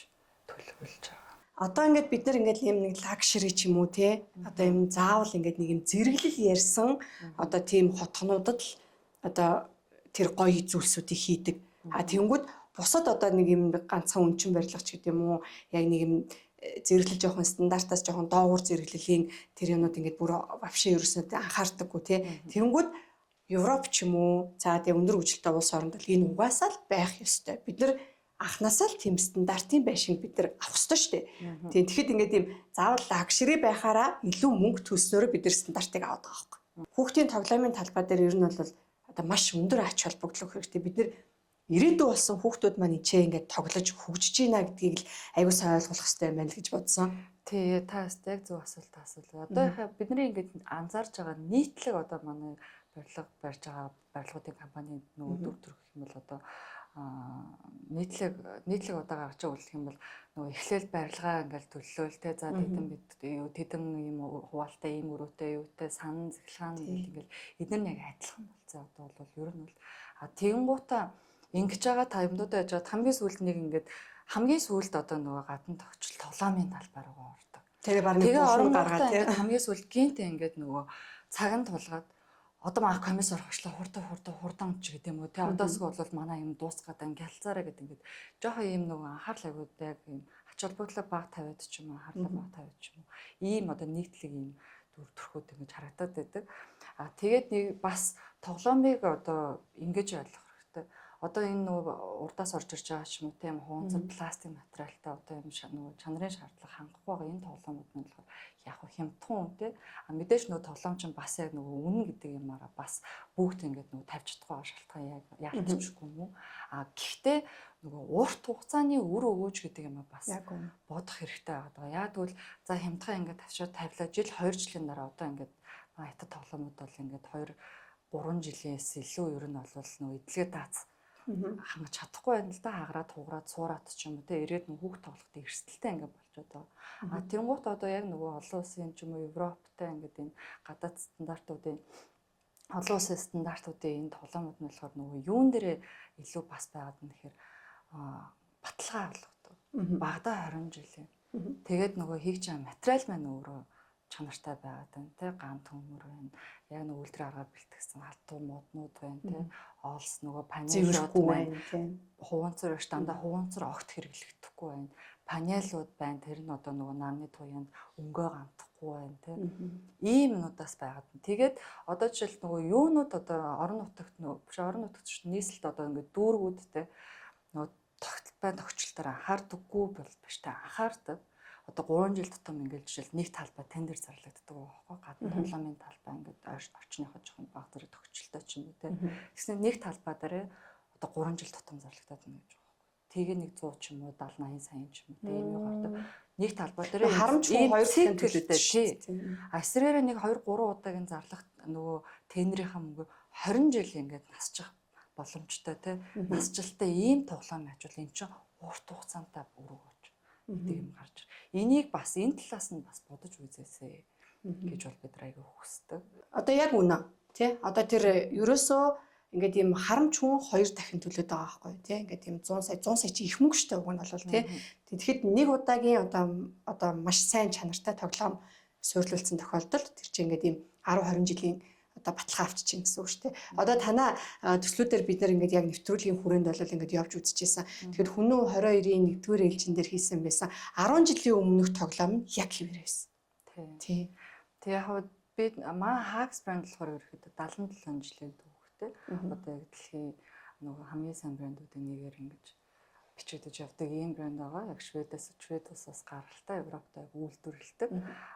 төлөвлөж байгаа. Одоо ингээд бид нар ингээд ийм нэг luxury ч юм уу те одоо ийм заавал ингээд нэг юм зэрэглэл ярьсан одоо тийм хотгонуудад л одоо тэр гоё зүйлсүүдийг хийдэг. А тэгэнгүүт бусад одоо нэг юм ганцхан үнчин барилга ч гэдэг юм уу, яг нэг юм зэрэглэл жоохон стандартаас жоохон доогуур зэрэглэлийн тэр юмнууд ингээд бүр вообще ерөөсөө анхаардаггүй тий. Тэгэнгүүт Европ ч юм уу, за тэгээ өндөр хөгжилтэй улс оронд л энэ угаасаа л байх ёстой. Бид нар анхнаасаа л тийм стандартын байшинг бид нар авах ёстой шүү дээ. Тийм, тэгэхэд ингээд ийм заавал luxury байхаараа илүү мөнгө төлснөөрөө бид нар стандартыг аваад байгаа байхгүй. Хүүхдийн тоглоомын талбай дээр ер нь бол одоо маш өндөр ач холбогдол өгөх хэрэгтэй. Бид нар ирээдүй болсон хүүхдүүд маань ичээ ингээд тоглож хөгжиж байна гэдгийг л аягүй сайн ойлгох хэрэгтэй юм байна л гэж бодсон. Тий, та яг зөв асуулт асуулаа. Одоо яхаа бидний ингээд анзаарж байгаа нийтлэг одоо манай барилга барьж байгаа барилгуудын компани нөгөө дүр төрх юм бол одоо нийтлэг нийтлэг одоо гаргаж байгаа үлдэх юм бол нөгөө эхлээл барилгаа ингээл төллөөл те, за тэдэн бид юу тэдэн юм хуваалтай, ийм өрөөтэй, юутай сан цахилгаан ингээл эдгээр нь яг адилхан болцоо одоо бол ер нь бол а тэгэнгуутаа ингэж байгаа та юмнуудаа яж байгаа хамгийн сүүлд нэг ингээд хамгийн сүүлд одоо нөгөө гадна тогтчл тоглоомын талбай руугаа ордог. Тэгээ баг нэг булан гаргаа тий. Хамгийн сүүлд гинт ингээд нөгөө цаг нь тулгаад одоо манай комисс орох очлоо, хурдан хурдан хурдан ч гэдэг юм уу тий. Одоосгүй бол манай юм дуусгаад ангиалцаараа гэдэг ингээд жоохон юм нөгөө анхаарал агиуд яг юм ач холбогдлоо баг тавиад ч юм уу, анхаарлаа баг тавиад ч юм уу, ийм одоо нийтлэг ийм дүр төрхүүд ингэж харагдаад байдаг. А тэгээд нэг бас тоглоомыг одоо ингэж ойлгох хэрэгтэй. Одоо энэ нөгөө урдаас орж ирж байгаа ч юм уу тийм хуунцар пластик материалтай одоо юм нөгөө чанарын шаардлага хангахгүй байгаа энэ тоглоомууд нь болохоор яг хямдхан үнэтэй. А мэдээж нөгөө тоглоом чинь бас яг нөгөө үнэ гэдэг юмараа бас бүгд ингээд нөгөө тавьж чадахгүй шалтгаан яг яалтчгүй юм уу. А гэхдээ нөгөө урт хугацааны үр өгөөж гэдэг юм бас бодох хэрэгтэй байгаа. Яг тэгвэл за хямдхан ингээд тавьшаад тавилаа, жил 2 жилийн дараа одоо ингээд хятад тоглоомууд бол ингээд 2 3 жилээс илүү ер нь бол нөгөө эдлгээ даац хангаж чадахгүй байна л да, хагараад хугараад суураад ч юм уу те, ирээд нөгөө хүүхд тоглохтой эрсдэлтэй ингээд болчиход байгаа. А тэнгуут одоо яг нөгөө олон улсын ч юм уу Европтой ингээд энэ гадаад стандартуудын, олон улсын стандартуудын энэ тоглоомууд нь болохоор нөгөө юун дээрээ илүү бас байгаад нь гэхээр баталгаа олгодог. Багадаа 20 жилийн. Тэгээд нөгөө хийж байгаа материал маань өөрөө чанартай байгаад байна те, ган төмөр байна. Яг нэг үйлдвэр аргаар бэлтгэсэн халтуу моднууд байна те. Олс нөгөө панелууд байна. Хуванцар биш, дандаа хуванцар огт хэрэглэгдэхгүй байна. Панелууд байна. Тэр нь одоо нөгөө нарны туяанд өнгөө гамтахгүй байна те. Ийм юмнуудаас байгаад. Тэгээд одоо жишээл нөгөө юунууд одоо орон нутагт нөгөө биш орон нутагт ч нийслэлд одоо ингээд дүүргүүд те нөгөө тогтолбай тогтчлолтоор анхаардаггүй бол биш те, анхаардаг. Одоо 3 жил тутам ингээд жишээл нэг талбай тендер зарлагддаг байхгүй, гадна тоглоомын талбай ингээд орчныхоо жоохон баг зэрэг тогтчлолтой ч юм уу те. Тэгснэ нэг талбай дээр одоо 3 жил тутам зарлагдаад байна гэж байгаа байхгүй. Тэгээ нэг 100 ч юм уу 70 80 сая ч юм уу те ийм юу гардаг. Нэг талбай дээр харамч 2 дахин төлөлтэй тий. А эсрэгээрээ нэг 2 3 удаагийн зарлах нөгөө тендерийнхаа мөнгө 20 жил ингээд насчих боломжтой те. Насжилттай ийм тоглоом ажил эн чинь урт хугацаантай үр өгөөч гэдэг юм гарч. Энийг бас энэ талаас нь бас бодож үзээсэй гэж бол бид нар аягүй хүсдэг. Одоо яг үнэ тий. Одоо тэр ерөөсөө Ингээд ийм харамч хүн 2 дахин төлөөд байгаа байхгүй тий. Ингээд ийм 100 сая 100 сая чи их мөнгө штэ уг нь бол тий. Тэгэхэд нэг удаагийн одоо маш сайн чанартай тоглоом суйрлуулсан тохиолдолд тэр чинь ингээд ийм 10 20 жилийн одоо баталгаа авчиж гэсэн үг шүү дээ. Одоо танаа төслүүдээр бид нар ингээд яг нэвтрүүлгийн хүрээнд бол ингээд явж үзчихсэн. Тэгэхээр хүнүү 22-ийн 1-р ээлжин дээр хийсэн байсан 10 жилийн өмнөх тоглоом яг хэвээр байсан. Тий. Тэг яг би маа Hacks брэнд болохоор ерөөхдөө 77 жилийн түүхтэй. Одоо яг дэлхийн нөгөө хамгийн сайн брэндүүдийн нэгээр ингэж бичигдэж явдаг ийм брэнд байгаа. Яг Шведээс Шведээс гаралтай Европт яг үйлдвэрлэдэг.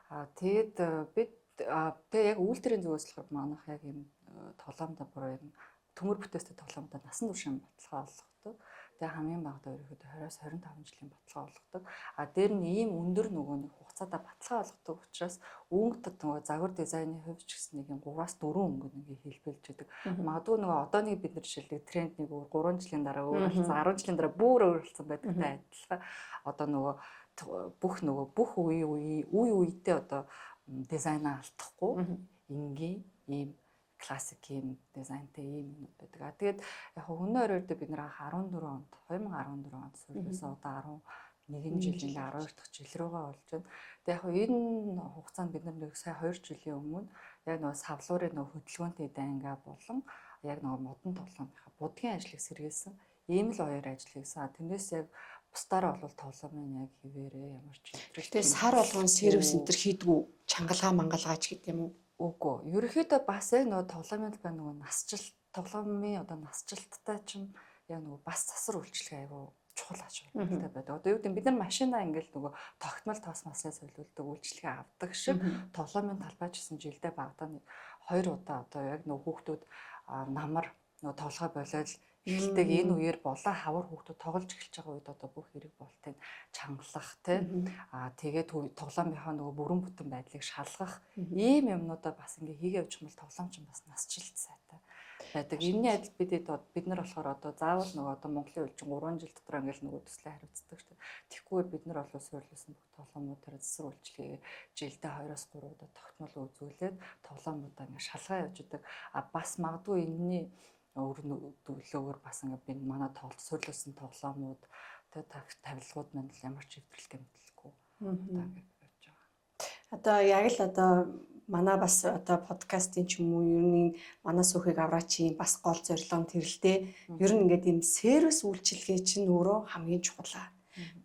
Аа тэгээд бид тэгээ яг үйлдвэрийн зүгээс болохоор манайх яг ийм тоглоомдоо бүр юм төмөр бүтээстэй тоглоомдоо насан туршийн баталгаа олгодог. Тэгээ хамгийн багадаа ерөөхдөө 20-с 25 жилийн баталгаа олгодог. А дээр нь ийм өндөр нөгөө нэг хугацаатай баталгаа олгодог учраас өнгө нөгөө загвар дизайны хувьд ч гэсэн нэг юм 3-аас 4 өнгө нэг хэлбэлж идэг. Магадгүй нөгөө одооний бид нар жишээлбэл тренд нэг өөр 3 жилийн дараа өөр болсон, 10 жилийн дараа бүр өөр болсон байдагтай адилхан. Одоо нөгөө бүх нөгөө бүх үе үе үе үедээ одоо дизайнаа алдахгүй энгийн ийм классик ийм дизайнтай ийм юмнууд байдаг. А тэгээд яг хөнөө оройд бид нэр анх 14 онд 2014 онд сурлуулсан, одоо 11 жил ингээ 12 дахь жил рүүгээ болж байна. Тэгээд яг энэ хугацаанд бид нар нэг сая 2 жилийн өмнө яг нөгөө савлуурын нөгөө хөдөлгөөнтэй дайнгаа болон яг нөгөө модон тоглоомынхаа будгийн ажлыг сэргээсэн. Ийм л хоёр ажил хийсэн. Тэрнээс яг бусдаараа бол тоглоомын яг хിവэрээ ямар ч Гэхдээ сар болгон сервис энэ төр хийдгүү, чангалгаа мангалгаач гэдэг юм уу? Үгүй. Ерөнхийдөө бас яг нөгөө тоглоомын талбай нөгөө насжилт тоглоомын одоо насжилттай чинь яг нөгөө бас засвар үйлчилгээ айгу чухал ач холбогдолтой байдаг. Одоо юу гэдэг бид нар машина ингээл нөгөө тогтмол тоос маслаа солиулдаг үйлчилгээ авдаг шиг тоглоомын талбай ч гэсэн жилдээ багадаа нэг 2 удаа одоо яг нөгөө хүүхдүүд намар нөгөө тоглохоо болоод эхэлдэг энэ үеэр болоо хавар хүүхдүүд тоглож эхэлж байгаа үед одоо бүх хэрэг болтыг чангалах тий аа тэгээд тоглоомынхаа нөгөө бүрэн бүтэн байдлыг шалгах ийм юмнуудаа бас ингээ хийгээ явчих юм бол тоглоом чинь бас насжилт сайтай байдаг. Энэний адил бид нар болохоор одоо заавал нөгөө одоо Монголын үйлчин 3 жил дотор ингээл нөгөө төслөө хариуцдаг шүү дээ. Тэгэхгүйгээр бид нар бол суйрлуулсан бүх тоглоомуудаар засвар үйлчилгээ жилдээ 2-оос 3 удаа тогтмол үзүүлээд тоглоомуудаа ингээ шалгаа явж идэг. А бас магадгүй энэний өрнөлөөгөр бас ингээ би манай тоглолт суйрлуулсан тоглоомууд тэ тавилгууд маань л ямар ч эвдрэл гэмтэлгүй одоо ингээ явж байгаа. Одоо яг л одоо манай бас одоо подкастын ч юм уу ер нь манай сүүхийг авраачийн бас гол зорилго нь тэр л дээ. Ер нь ингээд ийм сервис үйлчилгээ чинь өөрөө хамгийн чухал аа.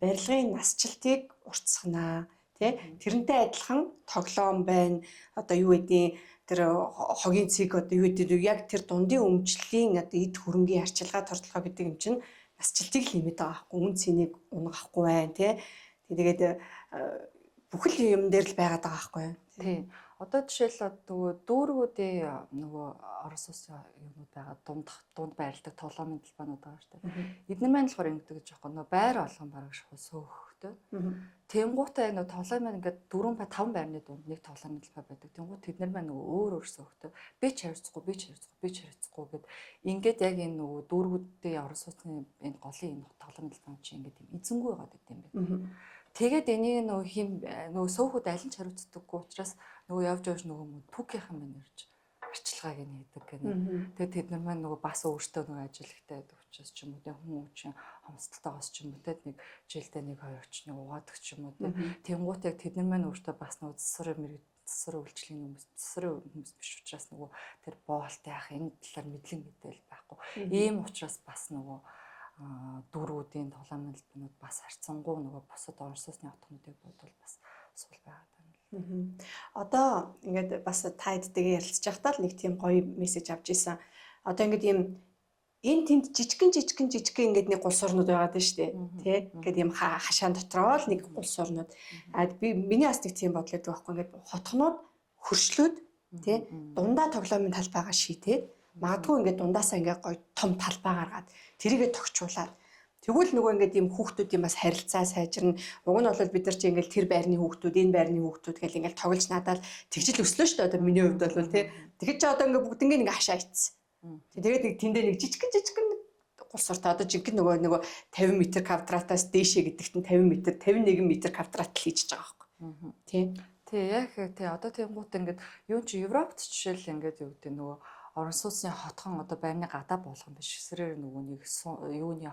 Барилгын насжилтыг уртсганаа тий. Тэрнтэй адилхан тоглоом байна. Одоо юу гэдгийг тэр хогийн цэг одоо юу гэдэг яг тэр дундын өмчлөлийн одоо эд хөрөнгийн арчилгаа тортлогоо гэдэг юм чинь насжилтыг л нэмээд байгаа байхгүй, үн цэнийг унгахгүй байна тий. Тэгээд бүхэл юм дээр л байгаад байгаа байхгүй. Тий. Одоо жишээл нөгөө дүүргүүдийн нөгөө Орос улсын юмнууд байгаа дунд байрладаг тоглоомын талбайнууд байгаа шүү дээ. Эдгээр маань болохоор ингэдэг гэж аахгүй нөгөө байр болгон бараг шахуу сөөхтэй. Тэнгуутаа яг нөгөө тоглоом ингээд 4 ба 5 байрны дунд нэг тоглоомын талбай байдаг. Тэнгуут тэд нар маань нөгөө өөр өөр сөөхтэй. Би ч хариуцахгүй, би ч хариуцахгүй, би ч хариуцахгүй гэд ингээд яг энэ нөгөө дүүргүүдийн Орос улсын энэ голын энэ тоглоомын талбай чинь ингээд юм эзэнгүй байгаад байт юм байна. Тэгээд энийг нөгөө хим нөгөө сөөхүүд аль нь ч хариуцдаггүй учраас нөгөө явж явж нөгөө мөн түүхийнхэн маань ирж арчилгааг нь хийдэг гэнэ. Тэгээд тэд нар маань нөгөө бас өөртөө нөгөө ажил ихтэй байдаг учраас ч юм уу тэг хүн хүчин хомсдолтойгоос ч юм уу тэг нэг жилдээ нэг хоёр очны угаадаг ч юм уу тэг. Тэнгуут яг тэд нар маань өөртөө бас нөгөө засварын мэрэг засварын үйлчлэгийн хүмүүс засварын хүмүүс биш учраас нөгөө тэр боолт яах энэ талаар мэдлэг мэдээлэл байхгүй. Ийм учраас бас нөгөө дүүргүүдийн тоглоомын албанууд бас харьцангуй нөгөө бусад Орос улсны отгонуудыг бодвол бас сул байгаад байна. Одоо ингээд бас та хэдтэйгээ ярилцж байхдаа л нэг тийм гоё мессеж авч исэн. Одоо ингээд ийм энэ тэнд жижигэн жижигэн жижигэн ингээд нэг гул сурнууд байгаад байна шүү дээ. Тэ? Ингээд ийм хашаан дотроо л нэг гул сурнууд. А би миний бас нэг тийм бодол байдаг байхгүй, ингээд хотхнууд хөршлөөд тэ дундаа тоглоомын талбайгаа шийдээд магадгүй ингээд дундаасаа ингээд гоё том талбай гаргаад тэрийгэ тогтчуулаад тэгвэл нөгөө ингээд ийм хүүхдүүдийн бас харилцаа сайжирна. Уг нь бол бид нар чи ингээд тэр байрны хүүхдүүд, энэ байрны хүүхдүүд гэл ингээд тоглож наадаад тэгжил өслөө шүү дээ. Одоо миний хувьд бол тий. Тэгэхэд чи одоо ингээд бүгднийг ингээд хашаа ицсэн. Тэгээд нэг тэндээ нэг жижигэн жижигэн гул суртаа одоо жинхэнэ нөгөө 50 м квадратаас дээшээ гэдэгт нь 50 м 51 м квадрат л хийчихэж байгаа байхгүй. Тий. Тий, яг тий одоо тэнгуут ингээд юу чи Европт жишээл ингээд юу гэдэг нөгөө орон сууцны хотхон одоо байрны гадаа болгон биш. Эсрээр нөгөө нэг юуны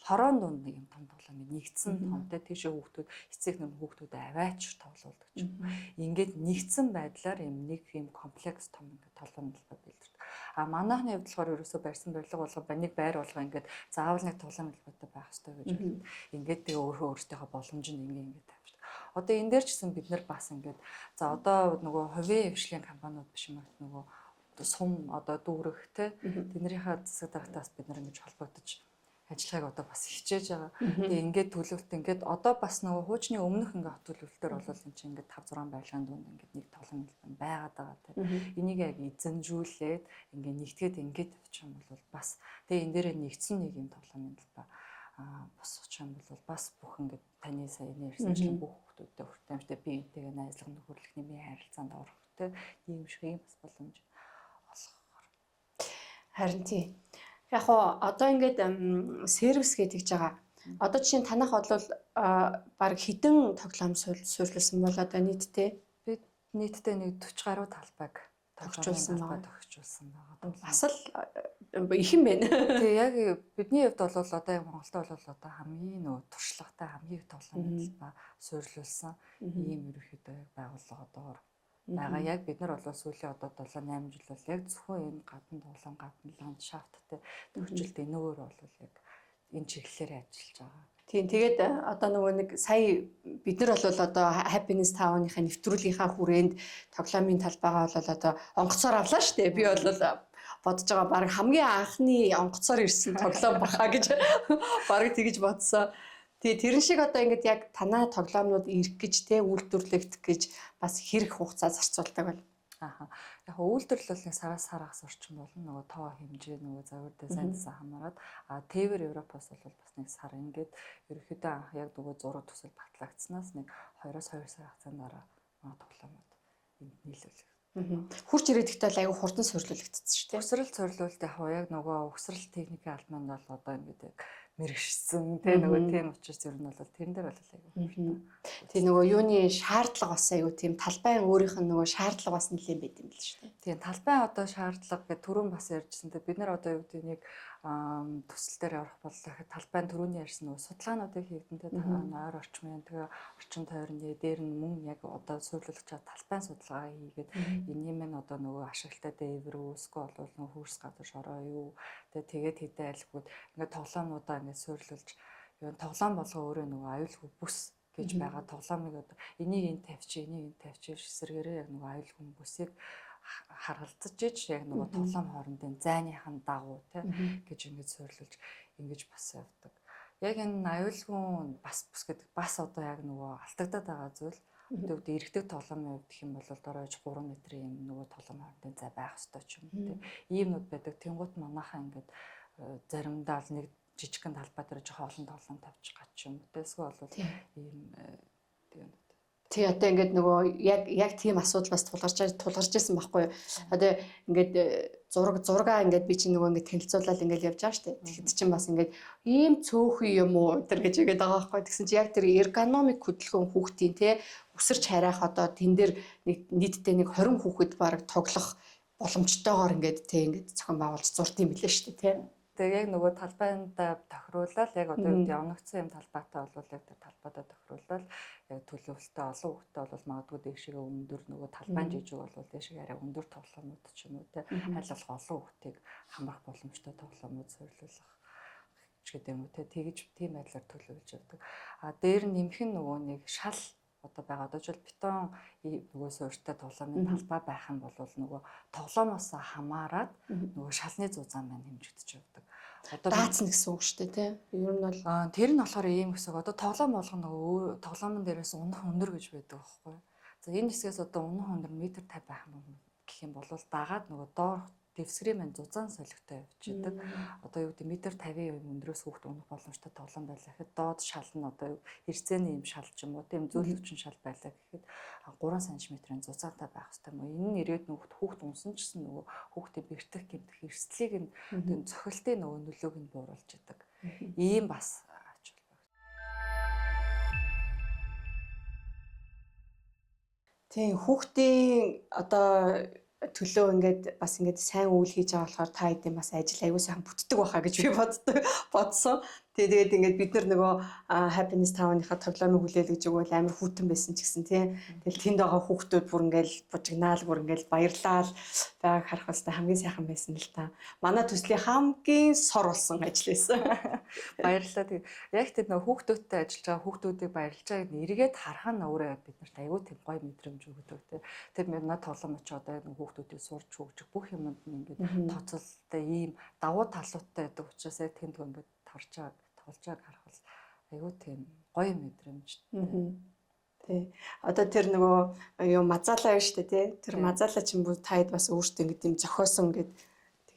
хорон дунд нэг юм том тоглоом нэгдсэн томтой тийшээ хүүхдүүд эцэг нэр хүүхдүүд аваач тоглоулдаг ч юм. Ингээд нэгдсэн байдлаар юм нэг юм комплекс том ингээд тоглоом талбай бэлддэг. А манайхны хувьд болохоор ерөөсөө барьсан барилга болго нэг байр болго ингээд заавал нэг тоглоом талбайтай байх ёстой гэж байна. Ингээд тэгээ өөрөө өөртөөхөө боломж нь ингээд тавьчихдаг. Одоо энэ дээр ч гэсэн бид нар бас ингээд за одоо нөгөө хувийн хвшлийн компаниуд биш юм аа нөгөө сум одоо дүүрэх те тэднийхээ засаг даргатаас бид нар ингэж холбогдож ажиллагааг одоо бас хичээж байгаа. Тэгээ ингээд төлөвлөлт ингээд одоо бас нөгөө хуучны өмнөх ингээд хот төлөвлөлтөөр бол энэ чинь ингээд 5 6 барилгын дунд ингээд нэг тоглоом байгаад байгаа те. Энийг яг эзэнжүүлээд ингээд нэгтгээд ингээд явчих юм бол бас тэгээ энэ дээрээ нэгдсэн нэг юм тоглоомын талбай босгочих юм бол бас бүх ингээд таны сая ярьсанчлан бүх хүмүүстэй хүртээмжтэй бие биентэйгээ найзлах нөхөрлөх нэмийн харилцаанд орох те нийгэмшигийн бас боломж олгохоор. Харин тий. Яг хоо одоо ингээд сервис гэдэг гэж байгаа. Одоо жишээ нь танах бол баг хэдэн тоглоом суйрлуулсан бол одоо нийтдээ бид нийтдээ нэг 40 гаруй талбайг тохижуулсан байгаа. Тохижуулсан байгаа. Бас л их юм байна. Тэгээ яг бидний хувьд бол одоо яг Монголд бол одоо хамгийн нөгөө туршлагатай хамгийн их тоглоомын талбай суйрлуулсан ийм ерөнхийдөө яг байгууллага одоогор байгаа. Яг бид нар бол сүүлийн одоо 7 8 жил бол яг зөвхөн энэ гадна тоглоом гадна ландшафттай төгсөлт энэгээр бол яг энэ чиглэлээр ажиллаж байгаа. Тийм, тэгээд одоо нөгөө нэг сая бид нар бол одоо Happiness Town-ийнхаа нэвтрүүлгийнхаа хүрээнд тоглоомын талбайгаа бол одоо онгоцоор авлаа шүү дээ. Би бол бодож байгаа баг хамгийн анхны онгоцоор ирсэн тоглоом баха гэж баг тэгж бодсон. Тэгээ тэрэн шиг одоо ингээд яг танаа тоглоомнууд ирэх гэж те үйлдвэрлэгдэх гэж бас хэрэг хугацаа зарцуулдаг бол. Аха. Яг үйлдвэрлэл бол нэг сараас сарагас орчин болно. Нөгөө тоо хэмжээ нөгөө загвар дизайнаас хамаарат. А тээвэр Европоос бол бас нэг сар ингээд ерөнхийдөө анх яг нөгөө зураг төсөл батлагдсанаас нэг 2-2 сар хугацаанд дараа манай тоглоомод энд нийлүүлэх. Хурж ирээдэгтэй л айгүй хурдан суйрлуулагдсан шүү дээ. Өсрөл суйрлуулалт яг яг нөгөө өсрөл техникийн албанд бол одоо ингээд яг мэрэгшсэн тий нөгөө тийм учраас ер нь бол тэрэн дээр бол айгүй хурдан. Тий нөгөө юуны шаардлага бас айгүй тийм талбайн өөрийнх нь нөгөө шаардлага бас нэлээд байд юм л шүү дээ. Тийм талбайн одоо шаардлага гэх түрүүн бас ярьжсэн. Тэ бид нар одоо юу гэдэг нэг төсөл дээр орох боллоо гэхэд талбайн түрүүний ярьсан нөгөө судалгаануудыг хийгдэн тэ ойр орчмын тэгээ орчин тойрны дээр нь мөн яг одоо суйрлуулагч талбайн судалгаа хийгээд энэний мэн одоо нөгөө ашигладаг дээвэр үүсгүй болвол нөгөө хөрс газар шороо юу тэ тэгээд хэдэн айлгууд ингээд тоглоомнуудаа ингээд суйрлуулж юу тоглоом болгоо өөрөө нөгөө аюулгүй бүс гэж байгаа тоглоомыг одоо энийг энэ тавьчих энийг энэ тавьчих эсрэгээрээ яг нөгөө аюулгүй бүсийг харгалзаж ич яг нөгөө тоглоом хоорондын зайныхан дагуу тий гэж ингэж суйрлуулж ингэж бас явдаг. Яг энэ аюулгүй бас бүс гэдэг бас одоо яг нөгөө алдагдаад байгаа зүйл. Одоо үгүй эргэдэг тоглоомын хувьд гэх юм бол дор хаяж 3 метрийн юм нөгөө тоглоом хоорондын зай байх ёстой ч юм уу тий. Иймнүүд байдаг. Тэнгуут манайхаа ингээд заримдаа л нэг жижигхэн талбай дээр жоохон олон тоглоом тавьчих гач юм уу тий. Эсвэл бол ийм тийм. Тий одоо ингээд нөгөө яг тийм асуудал бас тулгарч ирсэн байхгүй юу. Одоо ингээд зургаа ингээд би чинь нөгөө ингээд танилцуулаад ингээд явж байгаа шүү дээ. Тэгэхэд чинь бас ингээд ийм цөөхөн юм уу тэр гэж игээд байгаа байхгүй. Тэгсэн чинь яг тэр эргономик хөдөлгөөн хүүхдийн те өсөрч харайх одоо тэн дээр нэг нийтдээ нэг 20 хүүхэд бараг тоглох боломжтойгоор ингээд те ингээд зохион байгуулж зурд юм билээ шүү дээ те. Тэгээ яг нөгөө талбайд тохируулаад яг одоо юу гэдэг оногдсон юм талбайтай бол яг тэр талбайдаа тохируулаад яг төлөвлөлтөй олон хүүхдтэй бол магадгүй дээшээ өндөр нөгөө талбайн жижиг бол дээшээ арай өндөр тоглоомнууд ч юм уу те аль болох олон хүүхдийг хамрах боломжтой тоглоомнууд суйрлуулах ч гэдэг юм уу те тэгж тийм байдлаар төлөвлөж явдаг. А дээр нь нэмэх нь нөгөө нэг шал одоо байгаа. Одоо жишээл бетон нөгөө суурьтай тоглоомын талбай байх юм бол нөгөө тоглоомоос хамаарат нөгөө шалны зузаан маань хэмжигдэж явдаг. Одоо даацна гэсэн үг шүү дээ тий. Ер нь бол тэр нь болохоор ийм гэсэн үг. Одоо тоглоом болгоно нөгөө тоглоомн дээрээс унах өндөр гэж байдаг байхгүй юу? За энэ хэсгээс одоо унах өндөр метр 50 байх юм гэх юм бол дагаад нөгөө доорх дэвсгэрийн маань зузаан солигтой явчихдаг. Одоо юу гэдэг метр 50 юм өндрөөс хүүхд унах боломжтой тоглоом байлаа гэхэд доод шал нь одоо хэрцээний юм шал ч юм уу тийм зөөлөвчин шал байлаа гэхэд 3 см-ийн зузаантай байх хэрэгтэй юм уу? Энэ нь ирээд нөгөө хүүхд унсан ч гэсэн нөгөө хүүхдээ бэртэх гэмтэх эрсдлийг нь цохилтын нөгөө нөлөөг нь бууруулж идэг. Ийм бас ач холбогдол. Тийм хүүхдийн одоо төлөө ингээд бас ингээд сайн үйл хийж байгаа болохоор та хэдийн бас ажил аягүй сайхан бүтдэг байхаа гэж би бодсон. Тэгээд ингээд бид нар нөгөө Happiness Town-ийнхаа тоглоомыг хүлээлгэж өгвөл амар хүйтэн байсан ч гэсэн тий. Тэгэл тэнд байгаа хүүхдүүд бүр ингээд бужигнаал, бүр ингээд баярлаал байгааг харах баста хамгийн сайхан байсан л та. Манай төслийн хамгийн сор болсон ажил байсан. Баярлалаа. Тэг яг тэр нөгөө хүүхдүүдтэй ажиллаж байгаа, хүүхдүүдийг баярлж байгааг нь эргээд харах нь өөрөө бид нарт аягүй тийм гоё мэдрэмж өгдөг тий. Тэр манай тоглоом ч одоо яг хүүхдүүдийг сурч хөгжих бүх юмд нь ингээд тооцоололтой ийм давуу талуудтай байдаг учраас яг тэнд ингээд харж байгаа, тоглож байгааг харах бол аягүй тийм гоё мэдрэмж. Тий. Одоо тэр нөгөө юу мазаалаа шүү дээ, тий. Тэр мазаалаа чинь бүр таад бас өөртөө ингээд юм зохиосон гэд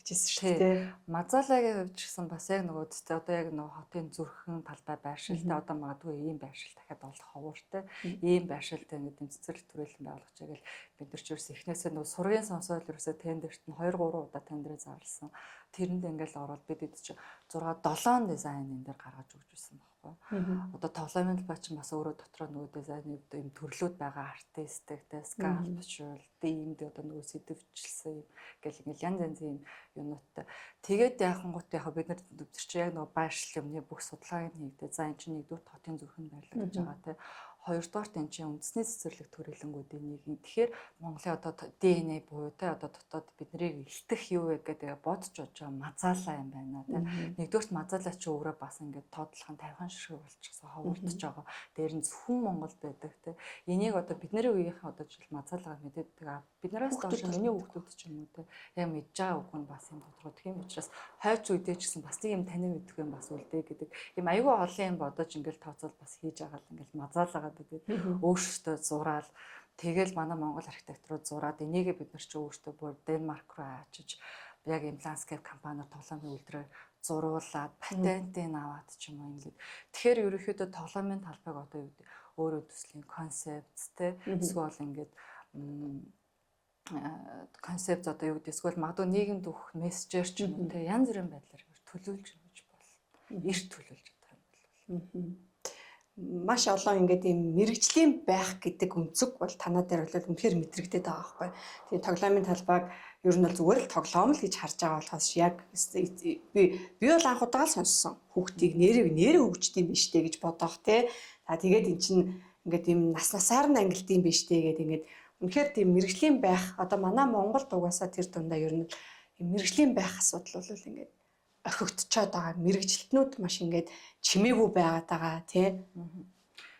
тэгжсэн шүү дээ. Мазаалагийн хувьд ч гэсэн бас яг нөгөө зүтэ одоо яг нөгөө хотын зүрхэн талбай байршилтай, одоо магадгүй ийм байршил дахиад олох ховууртай, ийм байршилтай ингээд юм цэцэрлэг түрээлэн байгуулах чигээл бид нар ч ерөөс эхнээсээ нөгөө сургийн сонсоол ерөөсөө тендерт нь 2 3 удаа тендерээ зарласан. Тэрэнд ингээл ороод бид эд чи 6 7 дизайн энэ дээр гаргаж өгч байсан байхгүй. Одоо тоглоомын талбай чинь бас өөрөө дотроо нөгөө дизайны юм төрлүүд байгаа, артистик, тэ скалпчур, иймд одоо нөгөө сэдвчлсэн юм гэл ингээл янз янзын юм юмнуудтай. Тэгээд яхангуут яг бид нар тэр чинь яг нөгөө байршил юмны бүх судалгааг нь хийгдээ. За энэ чинь нэгдүгээр хотын зүрхэнд байрлагдаж байгаа, тэ. Хоёрдугаарт энэ чинь үндэсний цэцэрлэг төрөлөнгүүдийн нэг. Тэгэхээр Монголын одоо DNA буюу те одоо дотоод биднийг илтгэх юу вэ гэдэг бодож бодож байгаа мазаалаа юм байна те. Нэгдүгээрт мазаалаа чи өөрөө бас ингээд тоотлох нь 50 ширхэг болчихсон, ховордож байгаа. Дээр нь зөвхөн Монголд байдаг те. Энийг одоо бидний үеийнхэн одоо жишээл мазаалаа мэддэг. Биднээс доош миний хүүхдүүд ч юм уу те яг мэдж байгаа үг нь бас юм тодорхой. Тийм учраас хойч үедээ ч гэсэн бас нэг юм танин мэдэх юм бас үлдээ гэдэг. Ийм айгүй олон юм бодож ингээл тооцоол бас хийж байгаа л ингээл мазаалаагаа бид өөрсдөө зураал, тэгэл манай Монгол архитекторууд зураад энийгээ бид нар ч өөрсдөө бүр Денмарк руу ачиж яг юм landscape компаниар тоглоомын үйлдвэрээр зуруулад патентыг аваад ч юм уу ингээд. Тэгэхээр ерөнхийдөө тоглоомын талбайг одоо юу гэдэг өөрөө төслийн концепт те эсвэл ингээд концепт одоо юу гэдэг эсвэл магадгүй нийгэмд өгөх мессежээр ч юм уу те янз бүрийн байдлаар төлөөлж өгч бол эрт төлөөлж чадах юм бол маш олон ингээд ийм мэрэгжлийн байх гэдэг өнцөг бол танаа дээр бол үнэхээр мэдрэгдээд байгаа байхгүй. Тэгээ тоглоомын талбайг ер нь бол зүгээр л тоглоом л гэж харж байгаа болохоос яг би бол анх удаага л сонссон. Хүүхдийг нэрээ нэрээ хөгждөг юм биш үү гэж бодоох те. За тэгээд эн чинь ингээд ийм нас насаар нь ангилд юм биш үү гэдэг ингээд үнэхээр тийм мэрэгжлийн байх, одоо манай Монголд угаасаа тэр дундаа ер нь мэрэгжлийн байх асуудал бол ингээд орхигдчоод байгаа, мэрэгжилтнүүд маш ингээд чимээгүй байгаад байгаа тий.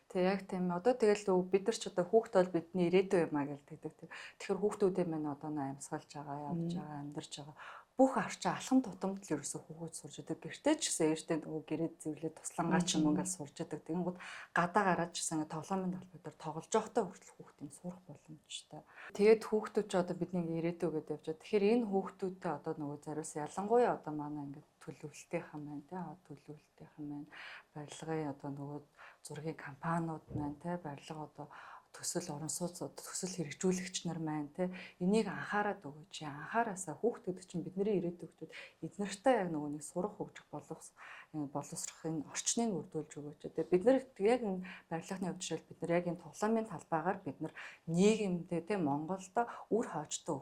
Тэг яг тийм. Одоо тэгэл бид нар ч одоо хүүхд бол бидний ирээдүй юм а гэж тэгдэг. Тэгэхээр хүүхдүүдээ маань одоо амьсгалж байгаа, явж байгаа, амьдарч байгаа бүх орчин алхам тутамд л ерөөсөө хүүхэд сурж идэг. Гэртээ ч гэсэн ээжтэй нөгөө гэрээ зэвлээ туслангаа ч юм ингээл сурж идэг. Тэгэнгүүт гадаа гараад ч гэсэн ингээд тоглоомын талбай дээр тоглож байхдаа хүртэл хүүхд юм сурах боломжтой. Тэгээд хүүхдүүд ч одоо бидний ирээдүй гэдээ явж байгаа. Тэгэхээр энэ хүүхдүүдтэй одоо нөгөө зориулсан ялангуяа одоо манай ингээд төлөвлөлтийнхэн маань тий төлөвлөлтийнхэн маань барилгын одоо нөгөө зургийн компаниуд маань тий барилга одоо төсөл орон сууц төсөл хэрэгжүүлэгч нар маань те энийг анхаарад өгөөч. Анхаараасаа хүүхдүүд чинь бидний ирээдүйн хүүхдүүд эднэртэй яг нөгөө нэг сурах хөгжих боловсрох энэ орчныг өрдүүлж өгөөч. Тэгээ бид нар яг энэ барилгын хувьд жишээл бид нар яг энэ тоглоомын талбайгаар бид нар нийгэмдээ те Монголд үр хоочтой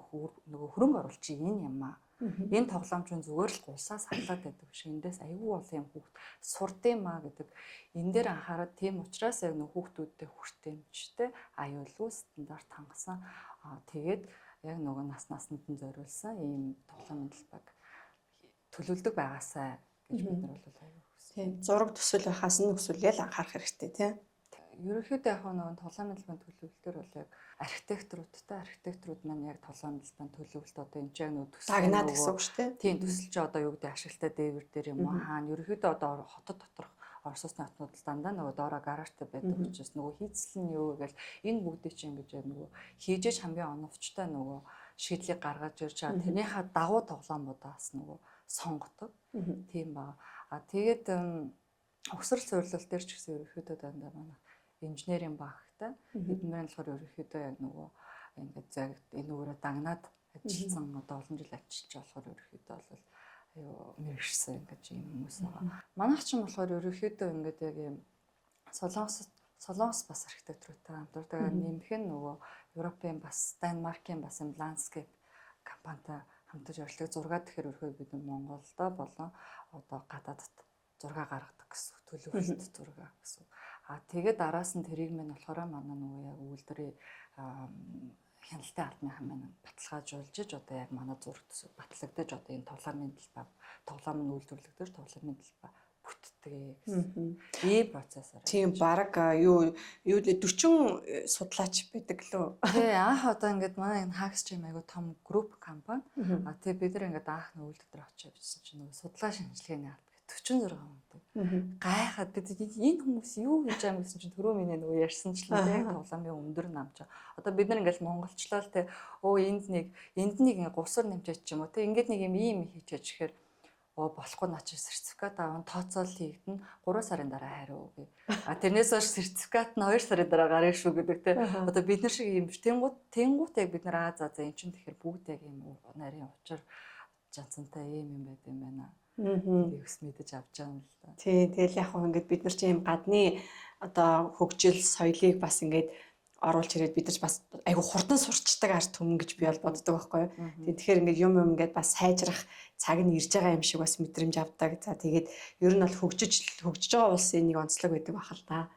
нөгөө хөрөнгө оруулалт энэ юм аа. Энэ тоглоом чинь зүгээр л гулсаа сарлаад байдаг биш. Эндээс айгүй олон юм хүүхд сурдсан маа гэдэг. Энэ дээр анхаарал тийм учраас яг нөх хүүхдүүдтэй хүртээмжтэй аюулгүй стандарт хангасан. Тэгээд яг нөгөө нас насанд нь зориулсан ийм тоглоомын талбайг төлөвлөдөг байгаасай гэж бид нар бол аюу хүссэн. Тийм, зураг төсөл байхаас нь өсвөлгээл анхаарах хэрэгтэй тийм. Ерөнхийдөө яг нөгөө тоглоомын талбайн төлөвлөлтөөр бол яг архитекторуудтай архитекторууд маань яг тоглоомын талбайн төлөвлөлт одоо энэ ч яг нөгөө төсөл дагнаад гэсэн үг шүү дээ. Тийм, төсөл чи одоо юу гэдэг ашигтай дээвэр дээр юм уу хаана ерөнхийдөө одоо хотод доторх Орос улсны хотнууд л дандаа нөгөө доороо гаражтай байдаг учраас нөгөө хийцэл нь юу гэл энэ бүгдийг чинь ингэж яг нөгөө хийжээж хамгийн оновчтой нөгөө шийдлийг гаргаж ирж байгаа. Тэрнийхээ дагуу тоглоомудаас нөгөө сонгодог. Тийм ба. А тэгээд угсрал суйрлал дээр ч гэсэн ерөнхийдөө дандаа манай инженерийн багтай. Эднэр нь болохоор ерөнхийдөө яг нөгөө ингээд яг энэ өөрө дагнаад ажилласан одоо олон жил ажиллаж болохоор ерөнхийдөө бол аюу мэрэгшсэн ингэж юм хүмүүс байгаа. Манайх ч юм болохоор ерөнхийдөө ингээд яг юм Солонгос бас архитектортай хамтардаг. Нэмэх нь нөгөө Европын бас Данмаркийн бас юм landscape компанитай хамтарч ажилладаг. Зураг тэгэхээр ерөөхдөө бид нар Монголдо болон одоо гадаадд зураг гаргадаг гэсэн, төлөвлөлт зураг гэсэн. А тэгээд араас нь тэрийг мань болохоор манай нөгөө яг үйлдвэрийн хяналтын албаныхан маань баталгаажуулж одоо яг манай зураг төсөв батлагдаж одоо энэ тоглоомын талбай, тоглоом нь үйлдвэрлэгдэж тоглоомын талбай бүтдэг гэсэн. Ийм процессор. Тийм, баг юу юу 40 судлаач байдаг лөө. Тий, анх одоо ингээд манай энэ Hackstream айгу том групп компани. А тий бид нар ингээд анх нөвөл дотор очиж авчихсан чинь нөгөө судлаа шинжилгээний алба 46 хүнтэй. Гайхаад бид энэ хүмүүс юу хийж байгаа юм гэсэн чинь түрүү миний нөгөө ярьсанчлан тий тоглоомын өндөр намж. Одоо бид нар ингээл монголчлоо л тий өө энд нэг гусар нэмчээч ч юм уу тий ингээд нэг юм ийм хийчээч гэхээр оо болохгүй наа чи сертификат аван тооцоол хийгдэн 3 сарын дараа хариу өгье. А тэрнээс хойш сертификат нь 2 сарын дараа гарна шүү гэдэг те. Одоо бид нар шиг юм биш. Тэнгуут яг бид нар аа за эн чинь тэгэхээр бүгд яг юм нарийн учир жанцантай ийм юм байд юм байна. Тэгээд ус мэдэж авч байгаа юм л да. Тий, тэгэл яг хөө ингээд бид нар чинь юм гадны одоо хөгжил соёлыг бас ингээд оруулж ирээд бид нар бас айгу хурдан сурчдаг ард түмэн гэж би бол боддог байхгүй юу. Тэгэхээр ингээд юм ингээд бас сайжрах цаг нь ирж байгаа юм шиг бас мэдрэмж авдаг. За тэгээд ер нь бол хөгжиж байгаа улсын нэг онцлог байдаг байх л та.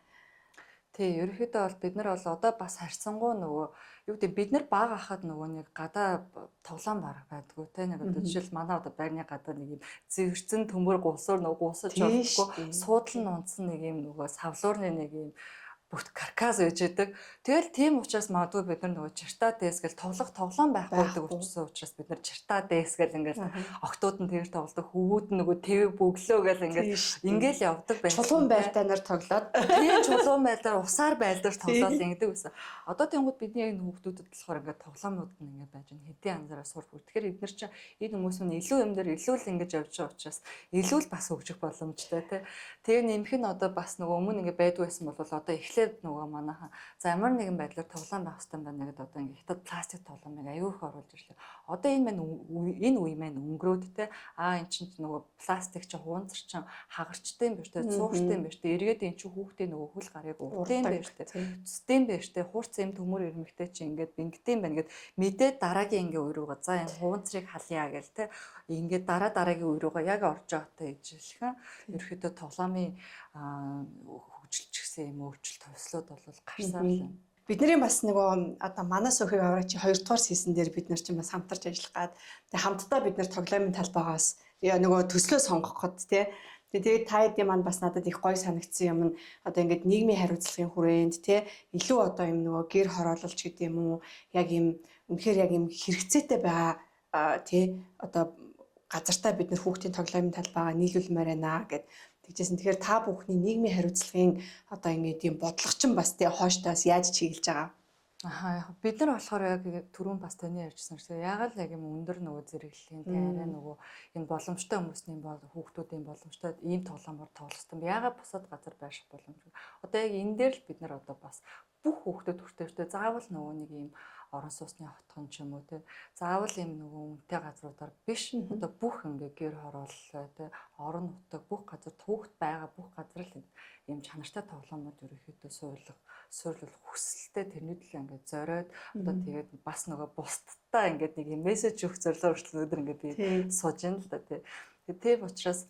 Тий, ерөнхийдөө бол бид нар бол одоо бас харьцангуй нөгөө юу гэдэг бид нар бага ахад нөгөө нэг гадаа тоглоом бараг байдгүй те нэг одоо жишээл манай одоо байрны гадаа нэг юм зэвэрцэн төмөр гулсуур нөгөө гусаж болохгүй суудал нь унтсан нэг юм нөгөө савлуурны нэг юм бүгд каркас байж идэг. Тэгэл тийм учраас магадгүй бид нар нөгөө чартаа дээс гэл тоглох тоглоом байхгүй гэдэг учраас бид нар чартаа дээс гэл ингээл октод нь тэр тоглодог, хөвгүүд нь нөгөө тэв бөглөө гэл ингээл ингээл явдаг байсан. Чулуун байлдаа нар тоглоод. Тийм, чулуун байлдаар усаар байлдаар тоглоод ингэдэг байсан. Одоо тэнгууд бидний яг хүүхдүүдэд болохоор ингээд тоглоомнууд нь ингээд байж байна. Хэдийн анзаараа сур бүр. Тэгэхээр эдгээр чинь энэ хүмүүс нь илүү юм дээр илүү л ингэж явж байгаа учраас илүү л бас хөгжих боломжтой тий. Тэгээ нэмэх нь одоо бас нөгөө өмнө ингээд байдгүй байсан бол одоо эхлээд нөгөө манайхан за ямар нэгэн байдлаар тоглоом байх хэрэгтэй байна гэдээ одоо ингээд хятад пластик тоглоомыг аюу их оруулж ирлээ. Одоо энэ маань энэ үе маань өнгөрөөд те аа эн чинь нөгөө пластик чинь хуунцар чинь хагарчтай юм биш те цууртай юм биш те эргээд эн чинь хүүхдээ нөгөө хөл гарыг урдын биш те цэцтэй биш те хурц юм төмөр ирмэгтэй чинь ингээд бэнгтэй юм байна гэд мэдээ дараагийн ингээд үе рүүгээ за энэ хуунцрыг халъя гэл те ингээд дараа дараагийн үе рүүгээ яг орж байгаатай ижилхэн ерөөхдөө тоглоомын хөгжилч гэсэн юм өөрчлөлт товслоод бол гарсаар л байна. Бидний бас нөгөө одоо манай сөхийг авраач 2 дугаар сизон дээр бид нар чинь бас хамтарч ажиллах гад тэгээ хамтдаа бид нар тоглоомын талбайгаас нөгөө төслөө сонгоход тий Тэгээд та хэдийн маань бас надад их гоё санагдсан юм нь одоо ингээд нийгмийн хариуцлагын хүрээнд тий илүү одоо юм нөгөө гэр хороололч гэдэг юм уу яг юм үнэхээр яг юм хэрэгцээтэй байгаа тий одоо газартаа бид нар хүүхдийн тоглоомын талбайгаа нийлүүлмээр байна гэд тэгжсэн. Тэгэхээр та бүхний нийгмийн хариуцлагын одоо ингээд юм бодлого чинь бас тий хойштоос яаж чиглэж байгаа? Аха, яг бид нар болохоор яг түрүүн бас таны ярьжсэн шиг яагаад л яг юм өндөр нөгөө зэрэглэлийн тэ арай нөгөө энэ боломжтой хүмүүсний бол хүүхдүүдийн боломжтой ийм тоглоомоор тоглох хэрэгтэй. Яагаад бусад газар байрших боломжгүй. Одоо яг энэ дээр л бид нар одоо бас бүх хүүхдүүд хүртээвтэй заавал нөгөө нэг ийм орон сууцны хотхон ч юм уу те заавал ийм нөгөө үнэтэй газруудаар биш одоо бүх ингээ гэр хорооллоо те орон нутаг бүх газар түүхт байгаа бүх газар л ийм чанартай тоглоомнууд ерөнхийдөө суурлах хүсэлтэй тэрний төлөө ингээ зориод одоо тэгээд бас нөгөө бусдтай ингээд нэг юм мессеж өгөх зорилгоор хүртэл өнөөдөр ингээд би сууж ин л да те. Тийм учраас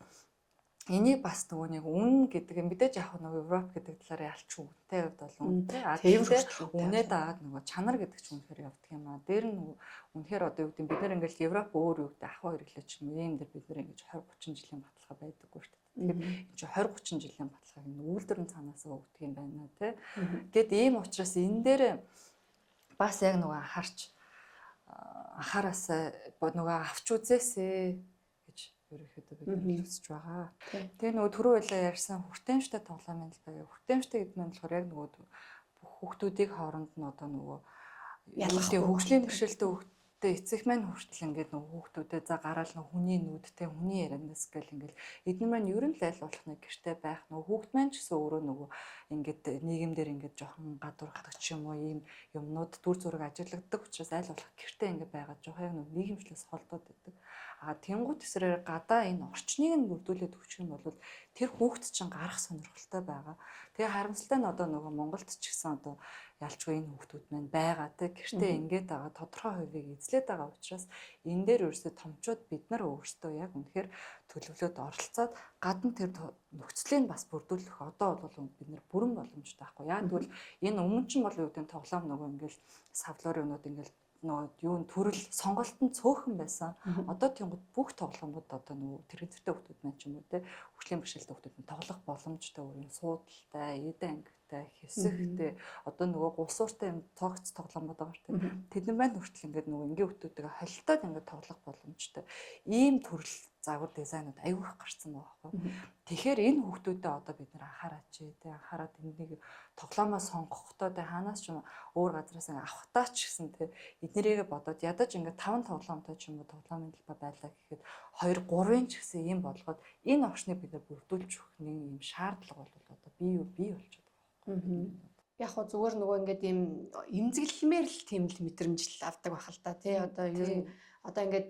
энийг бас нөгөө нэг үн гэдэг юм мэдээж яг нөгөө Европ гэдэг талаар ялч үнэтэй хувьд бол үнэтэй. А тэгэхээр үнэ дагаад нөгөө чанар гэдэг чинь үнэхээр явдаг юм аа. Дээр нь нөгөө үнэхээр одоо юу гэдэг бид нар ингээл Европ өөр юу гэдэг ахуй хэрэглээч юм ийм дээр бид нар ингэж 20 30 жилийн баталгаа байдаггүй шүү дээ. Тэгэхээр энэ чинь 20 30 жилийн баталгааг энэ үйлдвэрийн цаанаас өгдөг юм байна тий. Гэт ийм учраас энэ дээр бас яг нөгөө анхаараасаа нөгөө авч үзээсээ ерөнхийдөө бид нар хүсэж байгаа. Тэгээ нөгөө түрүү байлаа ярьсан хүртээмжтэй тоглоомын талбай. Хүртээмжтэй гэдэг нь болохоор яг нөгөө бүх хүүхдүүдийг хооронд нь одоо нөгөө ялгах хөгжлийн бэрхшээлтэй хүүхдтэй эцэг маань хүртэл ингээд нөгөө хүүхдүүдэд за гараал нөгөө хүний нүдтэй хүний ярианаас гэл ингээд эдгээр маань ер нь л аль болох нэг гэрте байх нөгөө хүүхд маань ч гэсэн өөрөө нөгөө ингээд нийгэмдэр ингээд жоохон гадуурхдаг ч юм уу ийм юмнууд дүр зураг ажиглагддаг учраас аль болох гэрте ингээд байгаа жоохон яг нөгөө нийгэмшлээс холдоод байдаг. А тэнгуут эсрээр гадаа энэ орчныг нь бүрдүүлээд өгчих юм бол тэр хүүхэд чинь гарах сонирхолтой байгаа. Тэгээ харамсалтай нь одоо нөгөө Монголд ч гэсэн одоо ялчгүй энэ хүүхдүүд маань байгаа те. Гэртээ ингээд байгаа тодорхой хувийг эзлээд байгаа учраас энэ дээр ерөөсөө томчууд бид нар өөрсдөө яг үнэхээр төлөвлөөд оролцоод гадна тэр нөхцөлийг бас бүрдүүлэх одоо бол бид нар бүрэн боломжтой байхгүй. Яг тэгвэл энэ өмнө чинь бол юу гэдэг нь тоглоом нөгөө ингээл савлоор юмнууд ингээл нөгөө юу төрөл сонголт нь цөөхөн байсан. Одоо тэнгууд бүх тоглоомууд одоо нөгөө тэрэгцэртэй хүмүүс маань ч юм уу те хөгжлийн бэрхшээлтэй хүмүүс нь тоглох боломжтой өөр юм суудалтай, эдэн ангитай, хэсэгтэй одоо нөгөө гулсууртай юм цогц тоглоомууд байгаа шүү дээ. Тэдэн маань хүртэл ингээд нөгөө энгийн хүмүүстэйгээ холилдоод ингээд тоглох боломжтой. Ийм төрөл загвар дизайнууд аюу их гарцсан байгаа байхгүй. Тэгэхээр энэ хүүхдүүдэд одоо бид нар анхаараач тий анхаарад энийг тоглоомоо сонгохдоо тий хаанаас ч юм өөр газараас ингээ авахтаа ч гэсэн тий эднэрийгээ бодоод ядаж ингээ 5 тоглоомтой ч юм уу тоглоомын талбай байлаа гэхэд 2 3-ын ч гэсэн ийм болгоод энэ орчныг бид нар бүрдүүлж өгөх нэг ийм шаардлага бол одоо бий болчиход байгаа байхгүй. Яг хөө зүгээр нөгөө ингээд ийм эмзэглэмээр л тийм л мэдрэмж л авдаг байх л та тий одоо ер нь одоо ингээд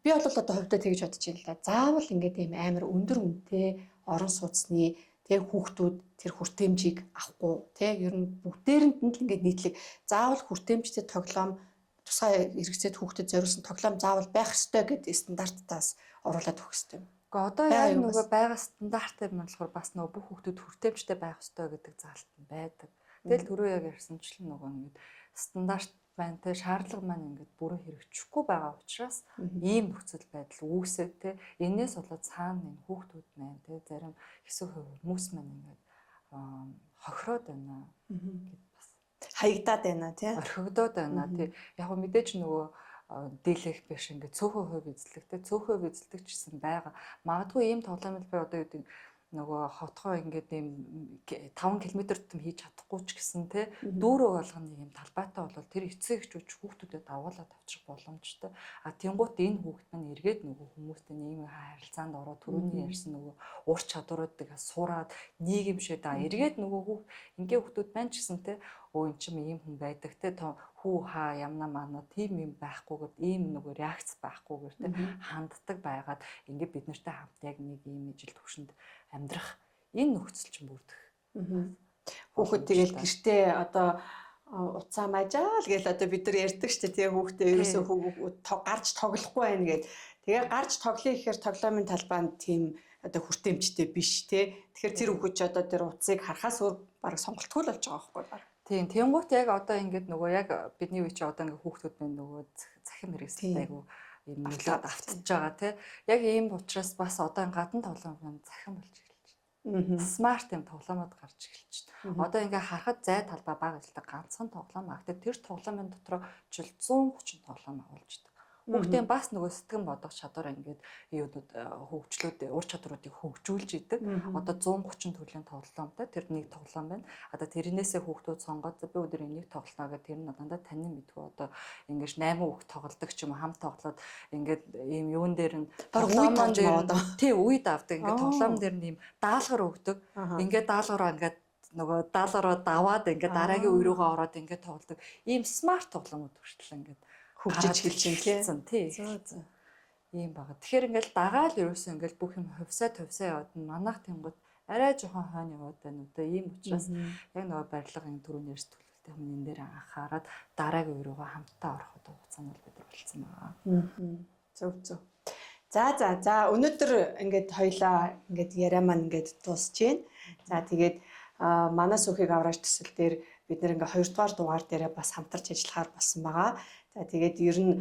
би бол одоо хувьдаа тэгж бодож байна л да. Заавал ингээд ийм амар өндөр үнэтэй орон сууцны тэг хүүхдүүд тэр хүртээмжийг авахгүй тий ер нь бүгдээрэнд нь л ингээд нийтлэг заавал хүртээмжтэй тоглоом тусгай хэрэгцээд хүүхдэд зориулсан тоглоом заавал байх ёстой гэдэг стандарттаас оруулаад өгөх ёстой юм. Гэхдээ одоо яг нөгөө байгаа стандарттай юм болохоор бас нөгөө бүх хүүхдүүд хүртээмжтэй байх ёстой гэдэг заалт нь байдаг. Тэгэл түрүү яг ярьсанчлан нөгөө ингээд стандарт байна те шаардлага маань ингээд бүрэн хэрэгжихгүй байгаа учраас ийм нөхцөл байдал үүсээд те энээс болоод цаана энэ хүүхдүүд маань те зарим хэсэг хувь хүмүүс маань ингээд хохироод байна гэд бас хаягдаад байна те орхигдоод байна те яг хөө мэдээж нөгөө дийлэх биш ингээд цөөхөн хувь эзлэх те цөөхөн хувь эзэлдэг ч гэсэн байгаа. Магадгүй ийм тоглоом би одоо юу гэдэг нөгөө хотгоо ингээд ийм 5 км тутам хийж чадахгүй ч гэсэн те дүүрэг болгоно юм талбайтай бол тэр эцэг эхчүүд хүүхдүүдэд дагуулад авчрах боломжтой. А тэнгуут энэ хүүхд маань эргээд нөгөө хүмүүстэй нийгмийн харилцаанд ороод түрүүний ярьсан нөгөө ур чадваруудыг сураад нийгэмшээд эргээд нөгөө хүүхд ингийн хүүхдүүд маань ч гэсэн те өө эн чинь ийм хүн байдаг те хүү хаа ямна мана тийм юм байхгүйгээр ийм нөгөө реакц байхгүйгээр те ханддаг байгаад ингээд бид нартай хамт яг нэг ийм ижил төвшөнд амьдрах энэ нөхцөл чинь бүрдэх. Хүүхэд тэгэл гэртээ одоо уцаа мажаал гэл одоо бид нар ярьдаг шүү дээ тий хүүхдээ ерөөсөө гарч тоглохгүй байна гэд. Тэгээ гарч тоглоё гэхээр тоглоомын талбайд тийм одоо хүртээмжтэй биш тий. Тэгэхээр тэр хүүхэд ч одоо тэр утсыг харахаас өөр бараг сонголтгүй л болж байгаа байхгүй баг. Тийм, тэнгуут яг одоо ингээд нөгөө яг бидний үе чи одоо ингээд хүүхдүүд маань нөгөө цахим хэрэгсэлтэй айгу юм нөлөөд автчихж байгаа тий. Яг ийм учраас бас одоо гадна тоглоом маань цахим болж эхэлж байна. Смарт юм тоглоомод гарч эхэлж байна. Одоо ингээ харахад зай талбай бага ажилтдаг ганцхан тоглоом а. Гэтэ тэр тоглоомын дотроо жил 130 тоглоом агуулж байдаг. Хүүхдийн бас нөгөө сэтгэн бодох чадвар ингээд юунууд хөгжлүүд ур чадваруудыг хөгжүүлж идэг. Одоо 130 төрлийн тоглоомтой тэр нэг тоглоом байна. Одоо тэрнээсээ хүүхдүүд сонгоод би өдөр энийг тоглоно гэх тэр нь дандаа танин мэдгүй одоо ингээд 8 хүүхд тоглодог ч юм уу хамт тоглоод ингээд ийм юун дээр нь тоглоом дээр тий үед авдаг. Ингээд тоглоом дээр нь ийм даалгавар өгдөг. Ингээд даалгавраа ингээд нөгөө даалгавраа даваад ингээд дараагийн үе рүүгээ ороод ингээд тоглодог. Ийм смарт тоглоомууд хүртэл ингээд хөгжиж эхэлж байна тий. Зөө. Ийм байгаа. Тэгэхээр ингээл дагаал ерөөсөө ингээл бүх юм хувьсаа тувсаа яваад нь манайх тэнгууд арай жоохон хойно яваад байна уу да. Ийм учраас яг нөгөө барилга энэ түрүүний ярьс төлөвлөлтийн юм энэ дээр анхаарад дараагийн үе рүүгээ хамтдаа орох одоо хугацаанд бол бид нар болцсон байгаа. Зөв зөв. За өнөөдөр ингээд хоёлаа ингээд яриа маань ингээд дуусч байна. За тэгээд манай сүхийг аврааж төсөл дээр бид нэр ингээ 2 дугаар дугаар дээрээ бас хамтарч ажиллахаар болсон байгаа. За тэгээд ер нь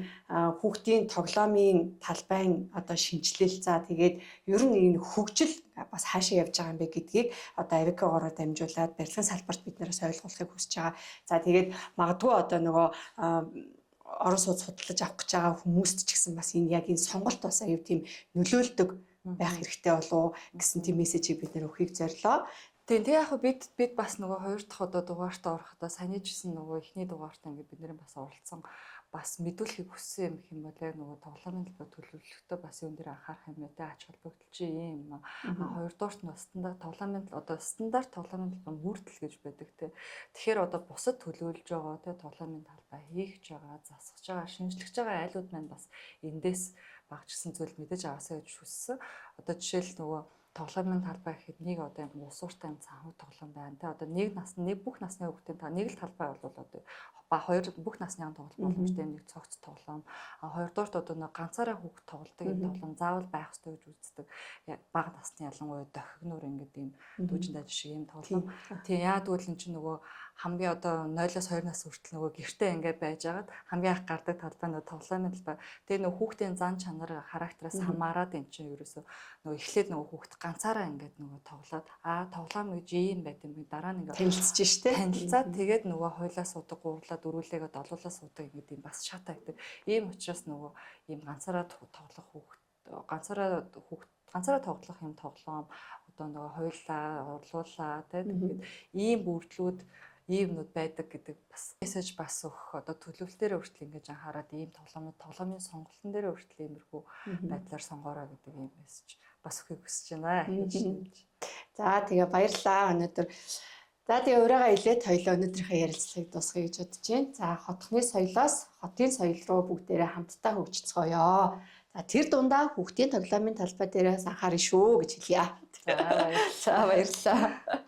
хүүхдийн тоглоомын талбайн одоо шинжилэл за тэгээд ер нь энэ хөгжил бас хаашаа явж байгаа юм бэ гэдгийг одоо Авикогоороо дамжуулаад барилгын салбарт бид нараас ойлгуулахыг хүсэж байгаа. За тэгээд магадгүй одоо нөгөө орон сууц судалж авах гэж байгаа хүмүүст ч гэсэн бас энэ яг энэ сонголт бас аюу тийм нөлөөлдөг байх хэрэгтэй болов уу гэсэн тийм мессежийг бид нэр өгөхийг зорилоо. Тийм, тэгээ яг бид бас нөгөө хоёр дахь одоо дугаарт орохдоо саяны жисэн нөгөө эхний дугаарт ингээд бидний бас оролцсон бас мэдүүлэхийг хүссэн юм хэм бол яг нөгөө тоглоомын талбай төлөвлөлтөд бас юун дээр анхаарах юм бэ те, ач холбогдол чи юм. Хоёрдугаарт нь стандарт тоглоомын, одоо стандарт тоглоомын талбай мөрдөл гэж байдаг те. Тэгэхээр одоо бусад төлөвлөж байгаа те, тоглоомын талбай хийх гэж байгаа, засах байгаа, шинжлэж байгаа айлууд маань бас эндээс багчсан зүйл мэдэж аваасаа гэж хүссэн. Одоо жишээл нөгөө тоглоомын талбай гэхэд нэг одоо юм усууртай юм цанхаг тоглоом байна те. Одоо нэг насны, нэг бүх насны хүүхдийн та нэг л талбай бол одоо ба хоёр бүх насны тоглох боломжтой нэг цогц тоглоом. А хоёрдугаарт одоо нэг ганцаараа хүүхд тоглодог юм тоглоом заавал байх ёстой гэж үздэг. Бага насны, ялангуяа дохигнуур ингээд ийм дүүжин даж шиг юм тоглоом. Тийм, яа тэгвэл эн чинь нөгөө хамгийн одоо 0-оос 2 нас хүртэл нөгөө гэртээ ингээд байж байгаад хамгийн анх гардаг талбай нөгөө тоглоомын талбай. Тэгээ нөгөө хүүхдийн зан чанар, характераас хамаарат эн чинь ерөөсөө нөгөө эхлээд нөгөө хүүхд ганцаараа ингээд нөгөө тоглоод, аа, тоглоом гэж ийм байт юм бэ, дараа нь ингээд танилцж штэ. Танилцаад, тэгээд нөгөө хоёлаа суудаг, гурлаа, дөрвөлээгээд олуулаа суудаг ингээд ийм бас шатаа гэдэг. Ийм учраас нөгөө ийм ганцаараа тоглох хүүхд, ганцаараа хүүхд, ганцаараа тоглох юм тоглоом, одоо нөгөө хоёлаа орлуулаа тий, тэгээд ийм бүрдлүүд, ийм юмнууд байдаг гэдэг бас мессеж бас өгөх, одоо төлөвлөлтөөр хүртэл ингэж анхаарад ийм тоглоомууд, тоглоомын сонголтын дээр хүртэл иймэрхүү байдлаар сонгоорой гэдэг ийм мессеж бас өгөхийг хүсэж байна. За, тэгээ баярлалаа өнөөдөр. За, тэгээ ураагаа илээд хоёлоо өнөөдрийнхөө ярилцлагыг дуусгая гэж бодож байна. За, хотхны соёлоос хотын соёл руу бүгдээрээ хамтдаа хөгжицгооё. За, тэр дундаа хүүхдийн тоглоомын талбай дээрээс анхаарна шүү гэж хэлье. За, баярлалаа. За, баярлалаа.